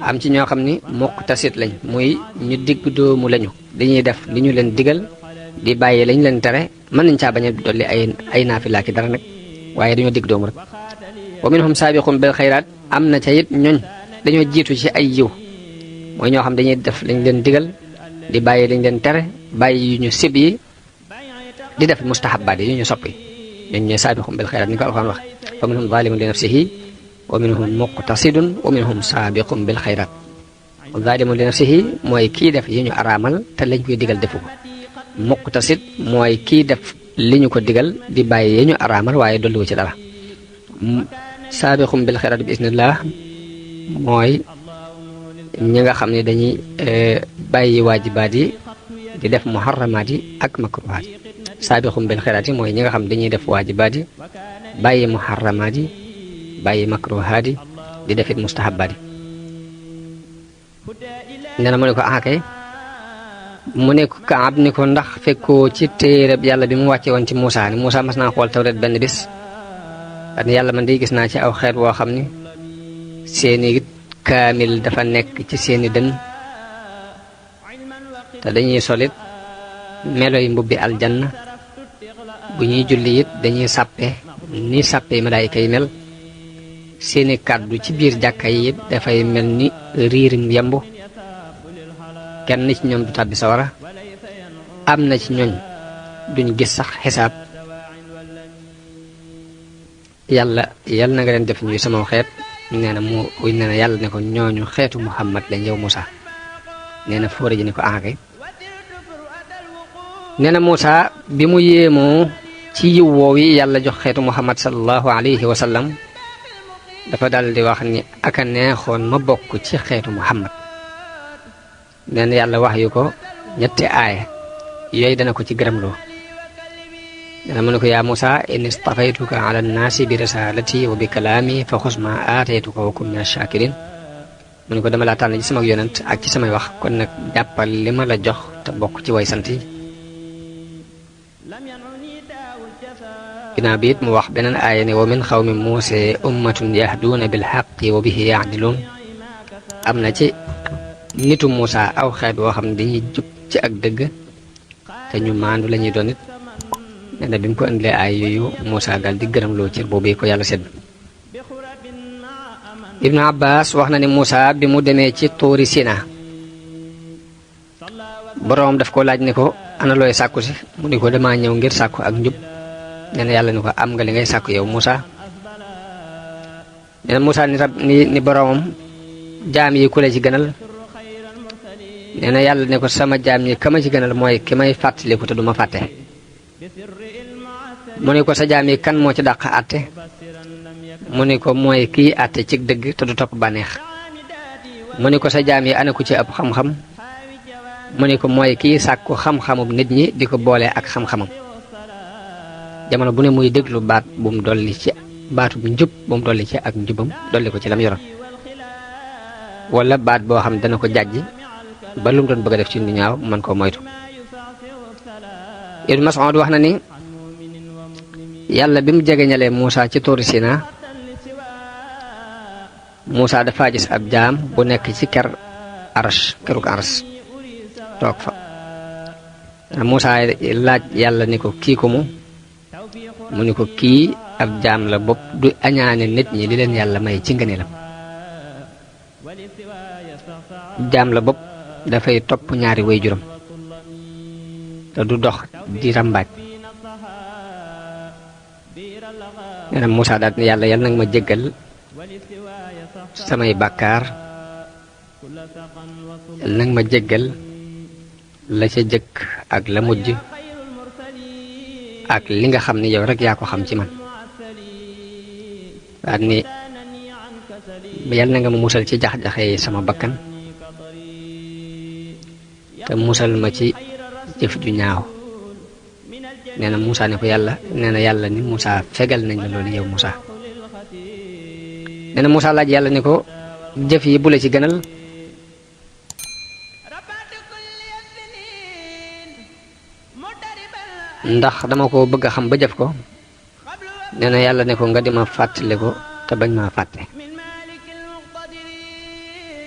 am ci ñoo xam ni muqtasid lañ muy ñu digg doomu lañu dañuy def li ñu leen digal di bàyyi lañ leen tere mën nañ caa bañ a dolli ay naafila ki dara nag waaye dañoo digg doomu rek wa minhum saabiqun bil xayraat am na ca it ñooñ dañoo jiitu ci ay yiw mooy ñoo xam dañuy def lañ leen digal di bàyyi lañ leen tere bàyyi yu ñu sib yi di def mustahabaat yi yu ñu sopp yi ñooñ ñooy saabiqun bil xayraat ni ko alxuraan wax fa minhum zaalimun li nafsihi wa minhum muqtasidun wa minhum saabiqun bil xayraat zaalimun li nafsihi mooy kii def yi ñu araamal te lañ koy digal defu ko muqtasid mooy kii def li ñu ko digal di bàyyi yi ñu araamal waaye dolliwu ci dara saabiqum bil xayraat bi isnillah mooy ñi nga xam ne dañuy bàyyi waajibaat yi di def muharramaat yi ak makruhaat yi saabiqum bil xayraat yi mooy ñi nga xam ne dañuy def waajibaat yi bàyyi muharramaat yi bàyyi makruhaat yi di defit mustahabaat yi nee na mu ne ko akay mu ne ko Kaab ni ko ndax fekkoo ci téereb yàlla bi mu wàcce woon ci Muusaa ni Muusaa mas naa xool tawreet benn bis daal ni yàlla man day gis naa ci aw xeet woo xam ni seeni kaamil dafa nekk ci seeni dën te dañuy solit meloy mbubbi aljanna bu ñuy julli it dañuy sàppe ni sàppe malaayika yi mel seeni kàddu ci biir jàkka yi it dafay mel ni riirim yemb kenn ci ñoom du tàbbi sawara am na ci ñooñ duñ gis sax xisaab yàlla na nga leen def ñuy sama xeet nee na yàlla ne ko ñooñu xeetu Muhammad lañ yow Moussa nee na fóore ji ne ko ankay nee na Moussa bi mu yéemoo ci yiw woow yi yàlla jox xeetu Muhammad sallallahu alayhi wa sallam dafa dal di wax ni aka neexoon ma bokk ci xeetu Muhammad nee na yàlla wax yu ko ñetti aaya yooyu dana ko ci gërëmloo dana mu ne ko yaa Moussa in istafaytuka ala nnaasi bi risalati wa bi kalaami fa xus ma aataytuka wa kun min ash-shakirin mu ne ko dama laa tànn ci sama yonent ak ci samay wax kon nag jàppal li ma la jox te bokk ci way sant yi ginnaaw bi it mu wax beneen aaya ne wa min xawmi Muusa ummatun yahduuna bil haqqi wa bihi ya'diluun am na ci nitu Moussa aw xeet woo xam ne dañuy jub ci ak dëgg te ñu maandu la ñuy doon it nee na bi mu ko indilee ay yooyu Moussa daal di gërëm loo cër boobu ko yàlla sedd Ibnu Abbas wax na ne Moussa bi mu demee ci tuuri Sina boroom daf ko laaj ne ko ana looy sàkku si mu ne ko damaa ñëw ngir sàkku ak njub nee na yàlla ne ko am nga li ngay sàkku yow Moussa nee na Moussa ni boroomam jaam yi ku la ci gënal nee na yàlla ne ko sama jaam ñi ka ma ci gënal mooy ki may fàttaliku te du ma fàtte mu ne ko sa jaam yi kan moo ci dàq àtte mu ne ko mooy kii àtte ci dëgg te du topp bànneex mu ne ko sa jaam yi ana ku ci ëpp xam-xam mu ne ko mooy kii sàkku xam-xamub nit ñi di ko boole ak xam-xamam jamono bu ne muy déglu baat bu mu dolli ci baatu bu njub bu mu dolli ci ak njubam dolli ko ci lam yoroon wala baat boo xam dana ko jàjj ba lu mu doon bëgg a def ci lu ñaaw man koo moytu Ibn Mas'ud wax na ni yàlla bi mu jegeñalee Moussa ci tuuri Sina Moussa dafa gis ab jaam bu nekk ci keruk Arash toog fa Moussa laaj yàlla ni ko kii ko mu ni ko kii ab jaam la bopp du añaane nit ñi li leen yàlla may ci ngëneelam jaam la bopp dafay topp ñaari waajuram te du dox di rambaaj nee na Moussa daal ne yàlla nag ma jéggal samay bàkkaar yàlla nag ma jéggal la ca jëkk ak la mujj ak li nga xam ne yow rek yaa ko xam ci man daal ni yàlla na nga ma musal ci jax-jaxe sama bakkan te musal ma ci jëf ju ñaaw nee na Moussa ne ko yàlla nee na yàlla ni Moussa fegal nañ la loolu yow Moussa nee na Moussa laaj yàlla ni ko jëf yi bu la ci gënal ndax dama ko bëgg a xam ba jëf ko nee na yàlla ne ko nga di ma fàttali ko te bañ maa fàtte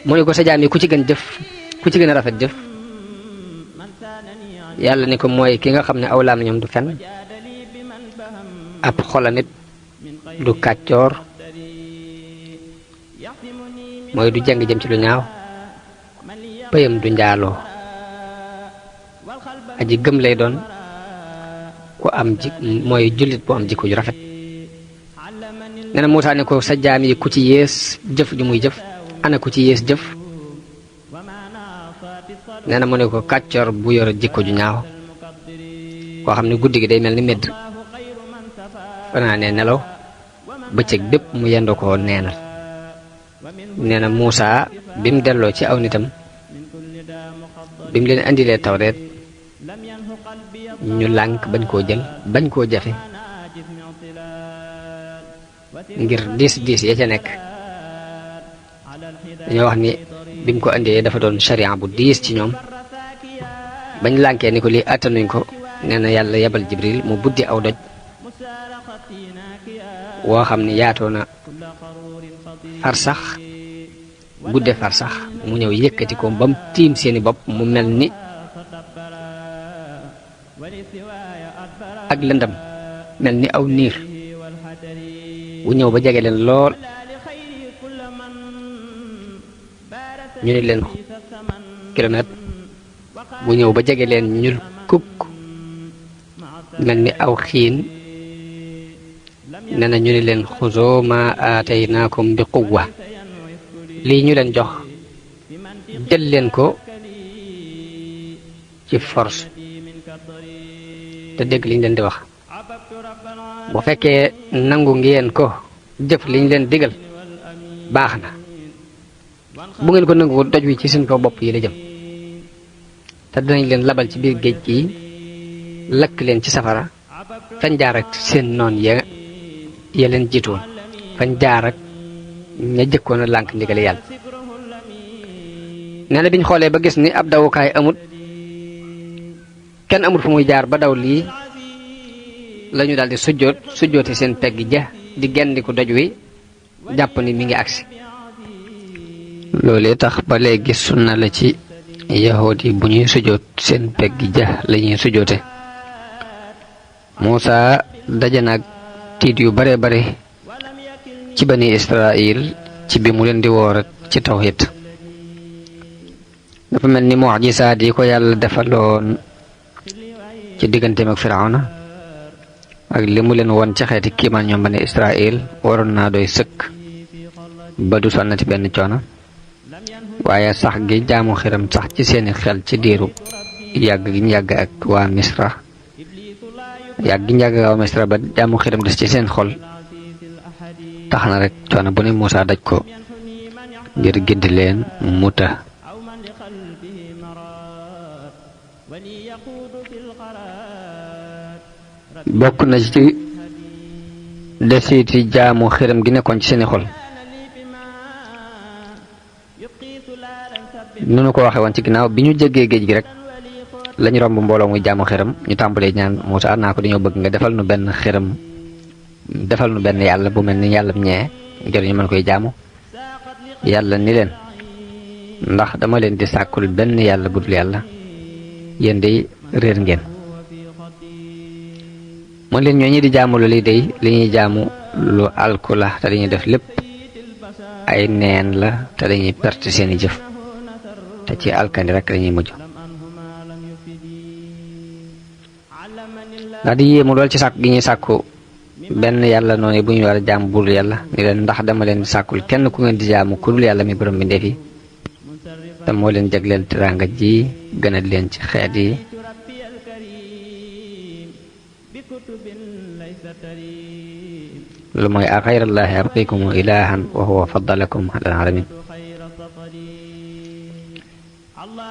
mu ne ko sa jaam yi ku ci gën jëf ku ci gën a rafet jëf yàlla ni ko mooy ki nga xam ne aw làmmiñam du fen ab xolamit du kàccoor mooy du jeng jëm ci lu ñaaw pëyam du njaaloo aji gëm lay doon ku am mooy jullit bu am jikko ju rafet nee na Moussa ne ko sa jaam yi ku ci yées jëf ju muy jëf ana ku ci yées jëf nee na mu ne ko kàccoor bu yor jikko ju ñaaw koo xam ne guddi gi day mel ni medd fanaanee nelaw bëccëg bépp mu yendoo ko neenal nee na Moussa bi mu delloo ci aw nitam bi mu leen indilee tawreet ñu lànk bañ koo jël bañ koo jafe ngir diis ya ca nekk dañoo wax ni bi mu ko indee dafa doon sharia bu diis ci ñoom bañ lànkee ni ko lii attanuñ ko nee na yàlla yebal Jibril mu buddi aw doj woo xam ne yaatoo na farsax gudde farsax mu ñëw yëkkati ko ba mu tiim seeni bopp mu mel ni ak lëndam mel ni aw niir wu ñëw ba jege leen lool ñu ne leen kilomètre bu ñëw ba jege leen ñul kukk mel ni aw xiin nee na ñu ne leen xuzoo ma aataynaakum bi quwwa lii ñu leen jox jël leen ko ci force te dégg liñ leen di wax bu fekkee nangu ngeen ko jëf liñ leen digal baax na bu ngeen ko nangu doj wi ci seen kaw bopp yi la jëm te dinañ leen labal ci biir géej gi lakk leen ci safara fañ jaar ak seen noon ya leen jiitoon fañ jaar ak ña jëkkoon a lànk ndigale yàlla nee na biñ xoolee ba gis ni ab dawukaay amut kenn amul fu muy jaar ba daw lii lañu daal di sujjoote seen pegg ja di gendiku doj wi jàpp ni mi ngi agsi loolee tax ba léegi sunna la ci yahood yi bu ñuy sujjoot seen pegg ja la ñuy sujjoote Muusa daje nag tiit yu bare bare ci bani Israil ci bi mu leen di woor ci tawhid dafa mel ni mu'jisaat yi ko yàlla defaloon ci digganteem ak Firawna ak li mu leen woon ci xeeti kiimaan ñoom bani Israil waroon naa doy sëkk ba du sonnati benn coono waaye sax gi jaamu xiram sax ci seeni xel ci diiru yàgg gi ñu yàgg ak waa Misra yàgg gi ñu yàgg ak waa Misra ba jaamu xiram des ci seen xol tax na rek coono bu ne Muusa daj ko ngir gindi leen muta bokk na ci desiti jaamu xiram gi nekkoon ci seeni xol nunu ko waxe woon ci ginnaaw bi ñu jéggee géej gi rek lañu romb mbooloo muy jaamu xiram ñu tàmbalee ñaan Muusa naa ko dañoo bëgg nga defal nu benn xiram defal nu benn yàlla bu mel ni yàlla ñee ngir ñu mën koy jaamu yàlla ni leen ndax dama leen di sàkkul benn yàlla budul yàlla yéen day réer ngeen mun leen ñoo ñi di jaamu lu li day li ñuy jaamu lu alku la te dañuy def lépp ay neen la te dañuy perte seeni jëf te ci alkandi rek dañuy mujj ndax di yéemu lool ci sàkku gi ñuy sàkku benn yàlla noonu bu ñu war a jaamu budul yàlla ni leen ndax dama leen di sàkkul kenn ku ngeen di jaamu ku dul yàlla mi borom bi ndefi te moo leen jagleel teraanga ji gënal leen ci xeet yi lu mooy a xayrallaahi abqikum ilaahan wa huwa faddalakum alal alamin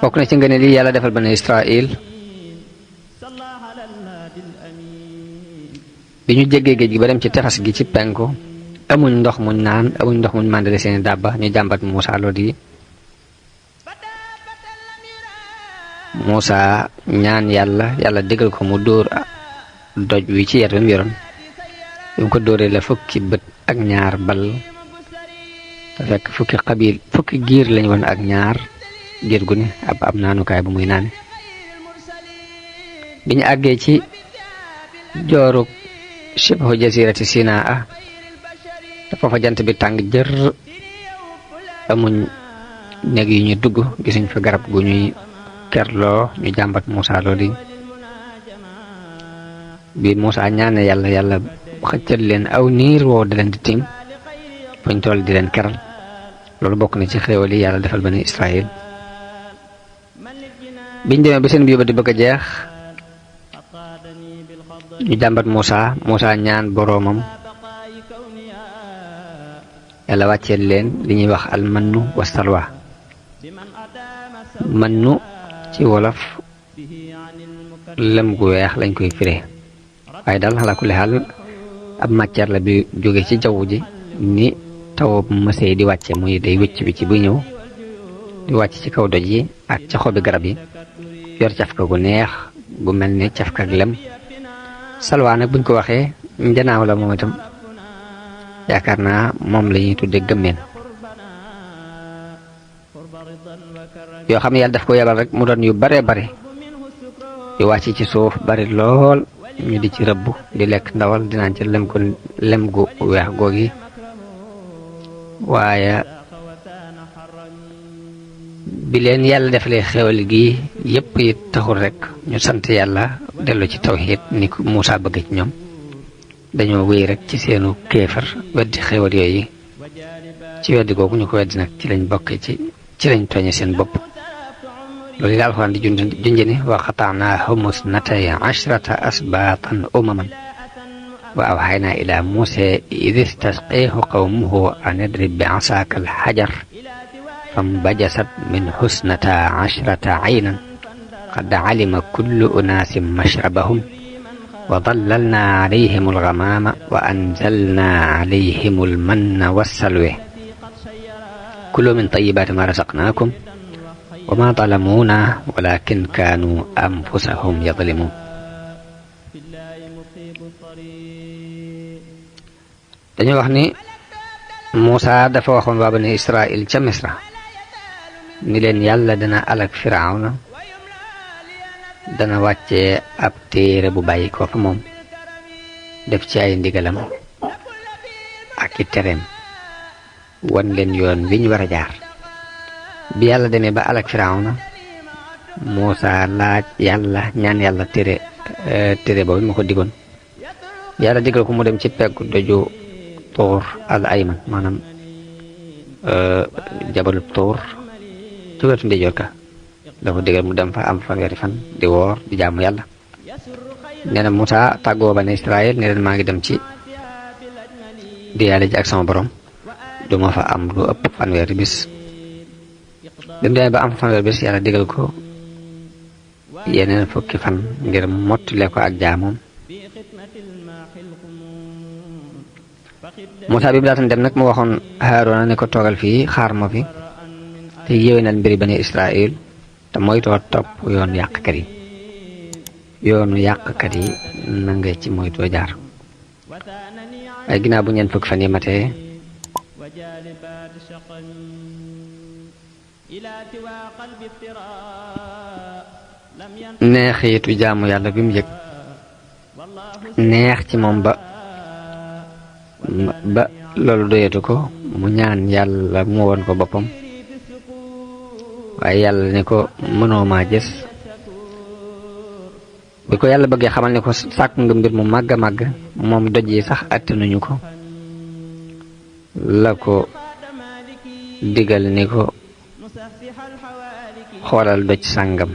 bokk na ci ngëneel yi yàlla defal bani Israil bi ñu jéggee géej gi ba dem ci tefas gi ci penku amuñ ndox muñ naan amuñ ndox muñ màndale seeni dàbba ñu jàmbat Muusa loolu yi Muusa ñaan yàlla digal ko mu dóor doj wi ci yet wi mu yoroon bi mu ko dóoree la fukki bët ak ñaar bal te fekk fukki giir lañ woon ak ñaar giir gu ne ab naanukaay bu muy naane bi ñu àggee ci jooru shibhu jasirati Sinaa dafa fa jant bi tàng jër amuñ néeg yu ñu dugg gisuñ fa garab gu ñuy kerloo ñu jàmbat Muusa loolu bi Muusa ñaane yàlla xëccal leen aw niir woo di leen di tiim fuñ toll di leen keral loolu bokk na ci xéewal yi yàlla defal bani Israil biñ demee ba seen biir ba di bëgg a jeex ñu jàmbat Muusa ñaan boroomam yàlla wàcceel leen li ñuy wax al mannu wa salwa mannu ci wolof lëm gu weex lañ koy firee waaye daal xalaa kulli xaal ab matière la bi jóge ci jaww ji ni taw mësee di wàcce muy day wicc buy ñëw di wàcc ci kaw doj yi ak ca xobi garab yi yor cafka gu neex gu mel ni cafka ak lem salwaa nag buñ ko waxee njanaaw la moom itam yaakaar naa moom la ñuy tudde gëmmeen yoo xam ne yàlla daf ko yebal rek mu doon yu bare bare yu wàcc ci suuf bari lool ñu di ci rëbb di lekk ndawal dinaan ci lem gu weex googi waaye bi leen yàlla defalee xewal gi yépp it taxul rek ñu sant yàlla dellu ci tawhid ni ko Muusaa bëgg ci ñoom dañoo wéy rek ci seenu kéefar weddi xewal yooyu ci weddi googu ñu ko weddi nag ci lañ bokk ci lañ tooñe seen bopp loolu yi alxuraan di junjëni wa qata'naahum isnatay ashrata asbaatan umaman wa awhaynaa ilaa Muusaa idh istasqaahu qawmuhu an idrib bi'asaaka al-hajar فانبجست منه 12 عينا قد علم كل أناس مشربهم وظللنا عليهم الغمام وأنزلنا عليهم المن والسلوى كلوا من طيبات ما رزقناكم وما ظلمونا ولكن كانوا أنفسهم يظلمون dañu wax ni Muusaa dafa waxoon waa Bani Israël ca Misra ni leen yàlla dana alak Firawna dana wàccee ab téere bu bàyyi ko fa moom def ci ay ndigalam ak i tereem wan leen yoon wi ñu war a jaar bi yàlla demee ba alak Firawna Muusaa laaj yàlla ñaan yàlla téere boobu ma ko digoon yàlla digal ko mu dem ci peggu doju Tuur al Ayman maanaam jabalu Tuur ci wetu ndeyjoor ka dafa digal mu dem fa am fanweeri fan di woor di jaamu yàlla nee na Muusaa tàggoo Bani Israël ne leen maa ngi dem ci di yàlla ji ak sama borom duma fa am lu ëpp fanweeri bis dem demee ba am fanweeri bis yàlla digal ko yeneen fukki fan ngir mottale ko ak jaamoom Muusaa bi daatan dem nag mu waxoon Haaruna ne ko toogal fii xaar ma fi te yéwénal mbiri Bani Israël te moytoo topp yoonu yàqkat yi na nga ci moytoo jaar waaye ginnaaw bu ñeent fukki fan yi matee neexiitu jaamu yàlla bi mu yëg neex ci moom ba loolu doyetu ko mu ñaan yàlla mu woon ko boppam waaye yàlla ne ko mënoo maa gis bi ko yàlla bëggee xamal ne ko sàkk nga mbir mu màgg a màgg moom doj yi sax attanuñu ko la ko digal ni ko xoolal doj sàngam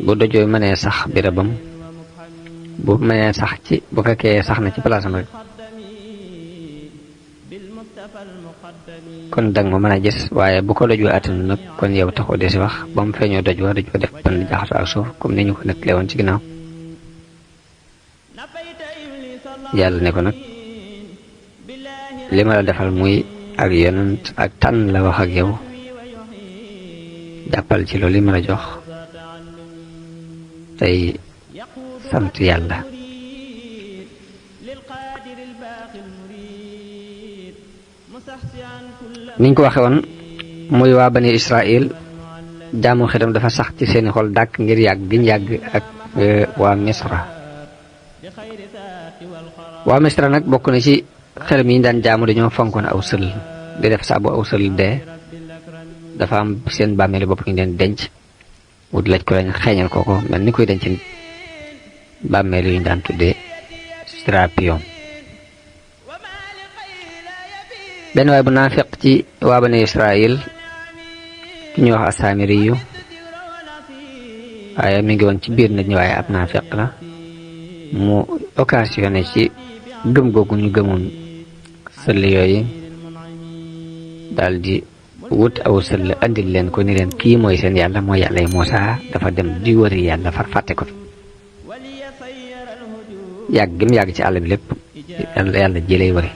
bu dojooy mënee sax birabam bu mënee sax bu fekkee sax na ci palaasam rek kon dang ma mën a gis waaye bu ko doj wa attanu nag kon yow taxoo desi wax ba mu feeñoo doj wa def pan jaxasu ak suuf comme ni ñu ko nettalee woon ci ginnaaw yàlla ne ko nag li ma la defal muy ak yonent ak tànn la wax ak yow jàppal ci loolu li ma la jox tey sant yàlla niñ ko waxe woon muy waa Bani Israël jaamu xiram dafa sax ci seeni xol dàkk ngir yàgg giñ yàgg ak waa Misra waa Misra nag bokk na ci xelam yi ñu daan jaamu dañoo fonkoon aw sël di def saa bu aw sël dee dafa am seen bàmmeelu bopp ñu leen denc wut laj ko lañ xeeñal kooko mel ni koy denc nit bàmmeelu yu ñu daan tuddee Serapion benn waay bu naafiq ci waa Bani Israël ki ñuy wax Asaamiri yu waaye mi ngi woon ci biir nit ñi waaye ab naafiq la mu occasionné ci gëm googu ñu gëmoon sëll yooyu daldi wut aw sëll andil leen ko ni leen kii mooy seen yàlla mooy yàlla yi Muusaa dafa dem di wëri yàlla far fàtte ko yàgg gi mu yàgg ci àll bi lépp yàlla ji lay wëri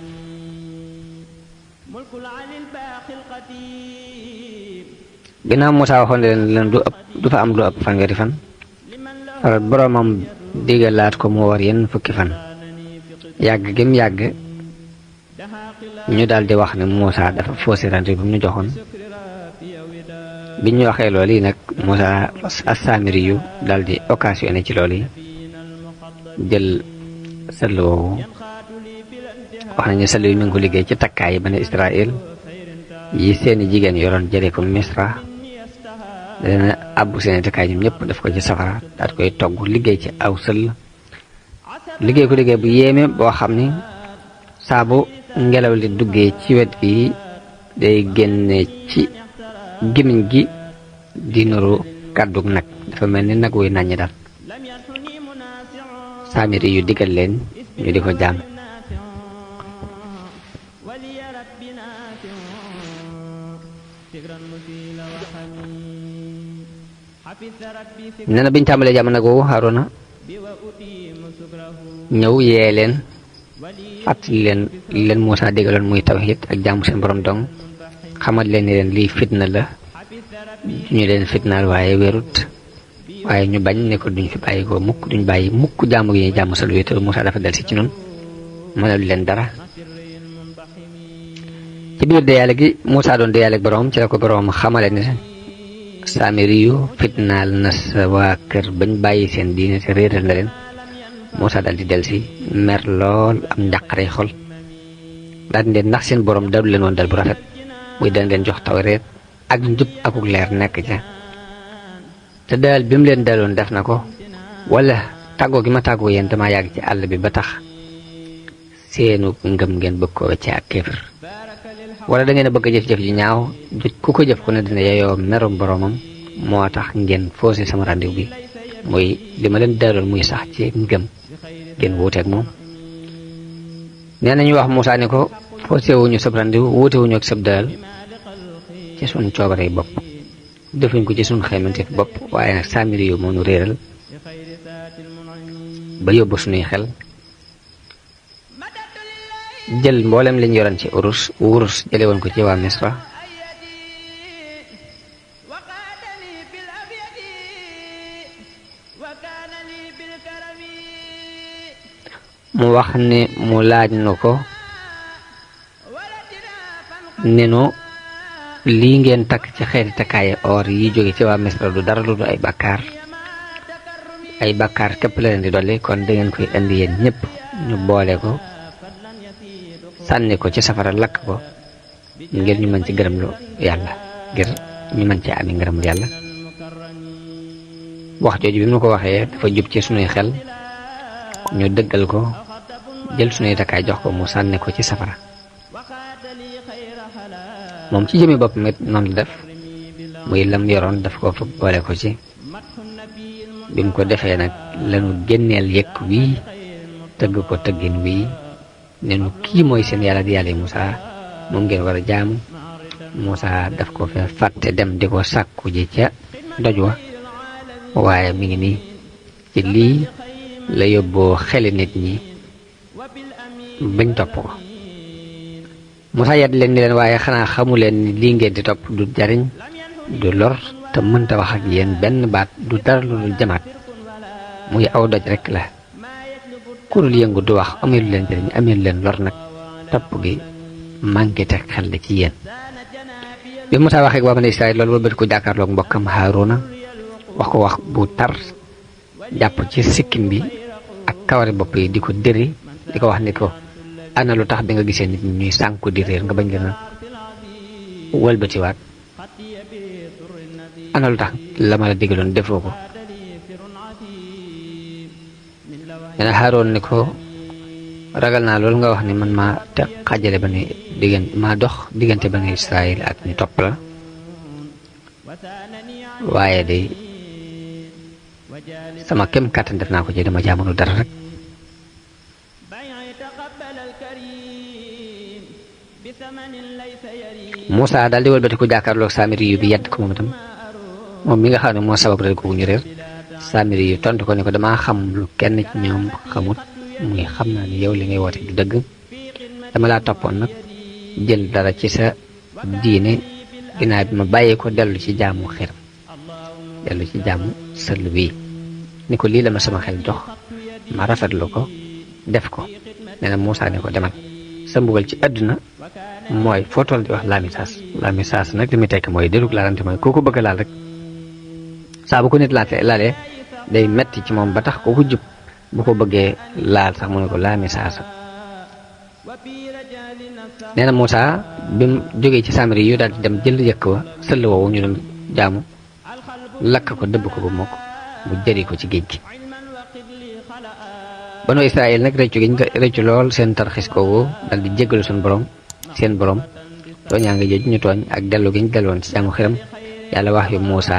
ginnaaw Muusaa waxoon ne leen du fa am lu ëpp fanweeri fan boromam digalaat ko mu war yenn fukki fan yàgg gëm yàgg ñu daal di wax ne Muusaa dafa faussé rendez-vous bi mu ñu joxoon bi ñu waxee loolu yi nag Muusaa as-Saamiri yu daal di occasionné ci loolu yi jël sëll woowu wax nañu sëll yu mi ngi ko liggéey ci takkaay yi Bani Israël yi seeni jigéen yoroon jëlee ko Misra dana àbbu seeni takkaay ñoom ñëpp daf ko ci safara daat koy togg liggéey ci aw sëll liggéey ko liggéey bu yéeme boo xam ni saa bu ngelaw li duggee ci wet gi day génne ci gémmiñ gi di nuru kàddug nag dafa mel ni nag wuy nàññi daal Saamiri yu digal leen ñu di ko jaam nee na biñ tàmbalee jaam nag woowu Haaruna ñëw yee leen fàttali leen Muusaa dégaloon muy tawhiid ak jaamu seen borom dong xamal leen ni leen lii fitna la ñu leen fitnaal waaye wérut waaye ñu bañ ne ko duñ fi bàyyi ko mukk duñ bàyyi mukk jaamu gi ñuy jaamu sal wi te Muusaa dafa del si ci noonu mënal leen dara ci biir deyaale gi Muusaa doon deyaale ak borom ci la ko borom xamale ne Saamiri yu fitnaal na sa waa kër bañ bàyyi seen diine te réeral na leen Muusaa daal di del si mer lool am njàqare xol daal di leen ndax seen borom dalu leen woon dal bu rafet muy dañ leen jox tawreet ak njub akuk leer nekk ca te daal bi mu leen daloon def na ko wala tàggoo gi ma tàggoo yéen dama yàgg ci àll bi ba tax seenu ngëm ngeen bëgg ko wecce ak kéefër wala da ngeen a bëgg a jëf-jëf ji ñaaw ku ko jëf ku ne dina yeyoo merum boromam moo tax ngeen faussé sama rendez-vous bi muy li ma leen daloon muy sax ci ngëm ngeen wuuteeg moom nee nañu wax Muusaa ni ko faussé wuñu sab rendez-vous wuute wuñu ak sab dalal ci suñ coobare bopp defuñ ko ci suñ xaymante fi bopp waaye nag Saamiri yu moo nu réeral ba yóbbu suñuy xel jël mboolem lañ yoroon ci wurus jële woon ko ci waa Misra mu wax ne mu laaj nu ko nenu lii ngeen takk ci xeeti takkaaye or yi jóge ci waa Misra du dara lu du ay bàkkaar képp la leen di dolli kon dangeen koy indi yéen ñëpp ñu boole ko sànni ko ci safara lakk ko ngir ñu mën ci gërëm lu yàlla ngir ñu mën ci ami ngërëm lu yàlla wax jooju bi mu ko waxee dafa jub ci sunuy xel ñu dëggal ko jël sunuy takkaay jox ko mu sànni ko ci safara moom ci jëmi bopp mit noonu la def muy lam yoroon daf ko fa boole ko ci bi mu ko defee nag lanu génneel yëkk wii tëgg ko tëggin wii ne nu kii mooy seen yàlla di yàlla Muusaa moom ngeen war a jaamu Muusaa daf ko fa fàtte dem di ko sàkku ji ca doj wa waaye mi ngi nii ci lii la yóbboo xeli nit ñi bañ topp ko Muusaa yedd leen ni leen waaye xanaa xamu leen ni lii ngeen di topp du jariñ du lor te mënta wax ak yéen benn baat du dara lu dul jamaat muy aw doj rekk la ku dul yëngu du wax amelu leen jariñ amelu leen lor nag topp gi manqué te xel la ci yéen bi Muusaa waxee ak waa Bani Israël loolu wëlbati ko jàkkaarloog mbokkam Haaruna wax ko wax bu tar jàpp ci sikkim bi ak kawari bopp yi di ko dëri di ko wax ni ko ana lu tax bi nga gisee nit ñuy sànku di réer nga bañ leen a wëlbatiwaat ana lu tax la ma la digaloon defoo ko nee na Haaroon ni ko ragal naa loolu nga wax ni man maa te xajale ba ni maa dox diggante Bani Israël ak ñu topp la waaye de sama kem kàttan def naa ko ci dama jaamunu dara rek Muusaa daal di wëlbati ko jàkkaarloog Saamiri yu bi yedd ko moom itam moom mi nga xam ne moo sabab rek ko ñu réer Saamiri yu tontu ko ne ko damaa xam lu kenn ci ñoom xamut muy xam naa ni yow li ngay woote du dëgg dama laa toppoon nag jël dara ci sa diine ginnaaw bi ma bàyyee ko dellu ci jaamu xiram dellu ci jaamu sël bii ni ko lii la ma sama xel jox ma rafetlu ko def ko. nee na Moussa ne ko demal sa mbugal ci àdduna mooy foo toll di wax la message nag li muy tekk mooy dérug laalante mooy kooku bëgg a laal rek saa bu ko nit laalee day metti ci moom ba tax kooku jub bu ko bëggee laal sax mu ne ko la message. nee na Moussa bi mu jógee ci Samiri yu daal di dem jël yëkk wa sëll woowu ñu dem jaamu lakk ko dëbb ko ba mokk mu jëri ko ci géej gi. banu Israël nag rëccu lool seen tarxis koogu dal di jéggalu seen borom tooñaa nga jooju ñu tooñ ak dellu gi ñu delloon ci jaamu xiram. yàlla wax yu Moussa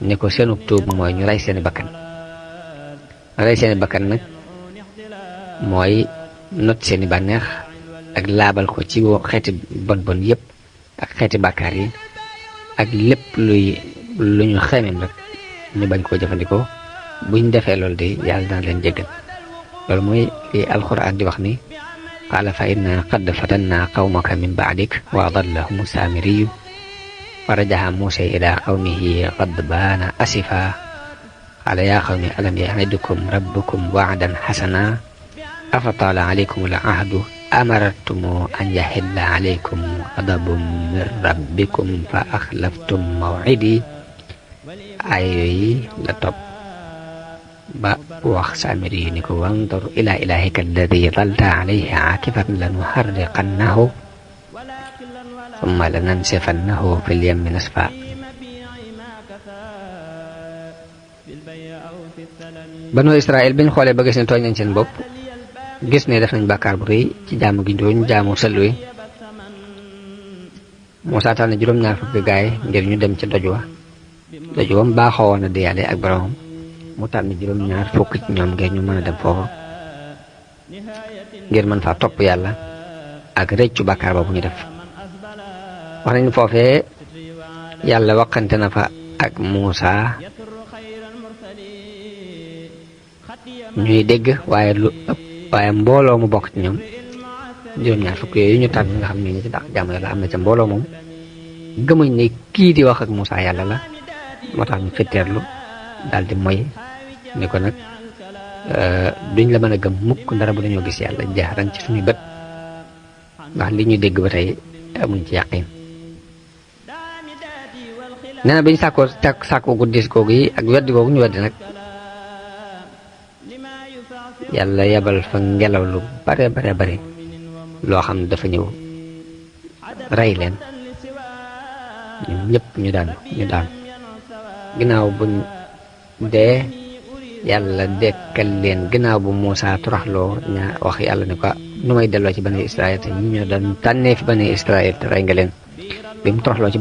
ne ko seenu tuub mooy ñu rey seeni bakkan nag mooy not seeni bànneex ak laabal ko ci xeeti bon yépp ak xeeti bàkkaar yi ak lépp lu ñu xeemem rek ñu bañ koo jëfandikoo. buñ defee loolu de yàlla dana leen jéggal. loolu mooy li alxuraan di wax ni qaala fa inna qad fatanna qawmaka min ba'dik wa adallahum saamiriyu fa raja'a Muusaa ila qawmihi ghadbaana asifa qaala yaa qawmi alam ya'idukum rabbukum wa'dan hasana afa taala alaykum al-ahdu amartum an yahilla alaykum ghadabun min rabbikum fa akhlaftum maw'idi. ay yi la topp ba wax Saamiri yi ni ko wandur ila ilahika alladi dalta alayhi aakifan lanuharriqannahu summa lanansifannahu fil yammi nasfa. banu Israël biñ xoolee ba gis ne tooñ nañ seen bopp gis ne def nañ bàkkaar bu rëy ci jaamu gi doon jaamu sëllu yi Moussa tànn juróom-ñaar fukki gaay ngir ñu dem ci doj wam baaxoo woon a diyaale ak boromam. mu tànn juróom-ñaar fukk ci ñoom ngir ñu mën a dem foofu ngir mën faa topp yàlla ak rëccu bàkkaar boobu ñu def. wax nañu foofee yàlla waxante na fa ak Moussa ñuy dégg waaye mbooloo mu bokk ci ñoom juróom-ñaar fukk yooyu ñu tànn nga xam ne ñu ci dàq jàmm yàlla am na ca mbooloo moom gëmuñ ne kii di wax ak Moussa yàlla la moo tax ñu fetteerlu daal di moy ni ko nag duñ la mën a gëm mukk ndara bu dañoo gis yàlla jaaran ci suñuy bët ndax li ñuy dégg ba tey amuñ ci yàqin. nee na bi ñu sàkkoo guddis googu yi ak weddi googu ñu weddi nag yàlla yebal fa ngelaw lu bare loo xam ne dafa ñëw rey leen ñun ñëpp ñu daan ginnaaw buñ dee yàlla dekkal leen ginnaaw bu Moussa toroxloo wax yàlla ne ko nu may delloo ci bani Israël te ñi ñoo doon tànnee fi bani Israël te rey nga leen. bi mu toroxloo ci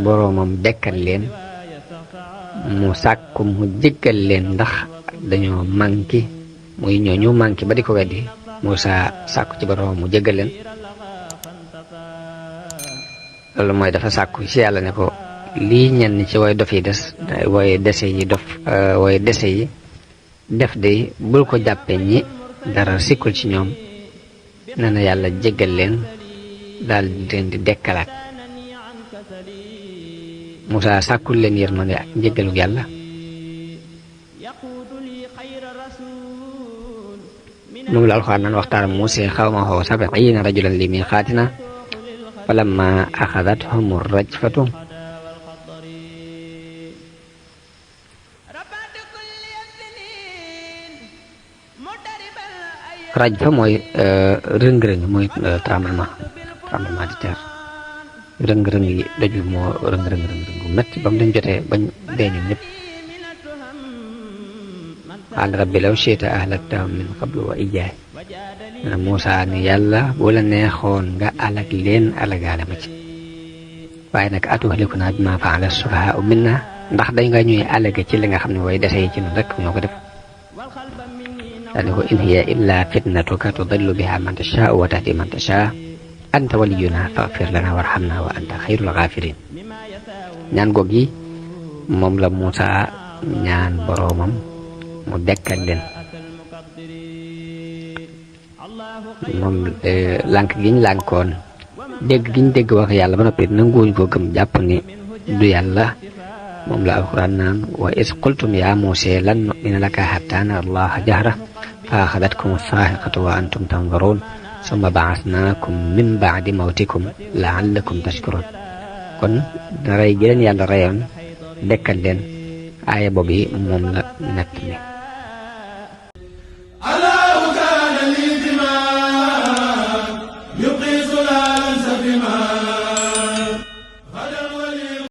boroomam dekkal leen mu sàkku mu jéggal leen ndax dañoo manqué muy ñooñu manqué ba di ko weddi Moussa sàkku ci boroomam mu jéggal leen. loolu mooy dafa sàkku ci yàlla ne ko lii ñenn ci way dof yi dese yi def de bul ko jàppe ñi dara sikkul ci ñoom. nee na yàlla jéggal leen daal di leen di dekkalaat. Moussa sàkkul leen yërmande ak njéggalu yàlla. moom la alxuraan naan waxtaan Muusaa qawmahu sab'iina rajulan li miiqaatinaa falammaa axadathum rajfatu rajfa mooy rëng-rëng mooy tremblement de terre rëng-rëng yi doj bi moo rëng-rëng bu métti ba mu leen jotee bañ dee ñun ñëpp. qaala rabbi law shi'ta ahlaktahum min qablu wa iyyaaya. Moussa ni yàlla bu la neexoon nga alag leen alagaale ma ci waaye nag atuhlikunaa bimaa fa'ala as-sufahaa'u minnaa ndax dañ nga ñuy alage ci li nga xam ne way dese yi ci ñun rek ñoo ko def. daane ko in hiya illa fitnatuka tudillu biha man tashaa'u wa tahdi man tashaa'u anta waliyyunaa faghfir lanaa warhamnaa wa anta xayrul ghaafiriin. ñaan goog yi moom la Moussa ñaan boroomam mu dekkal leen. moom lànk giñ lànkoon dégg giñ dégg wax yàlla ba noppi nanguwuñ ko gëm jàpp ni du yàlla moom la alquran naan wa is qultum ya Musa lan nu'mina laka hatta nara allaha jahra fa axadatkum saa'iqatu wa antum tanzurun summa ba'asnaakum min ba'di mawtikum la'allakum tashkurun kon rey gi leen yàlla reyoon dekkal leen aaya boobu moom la nett ni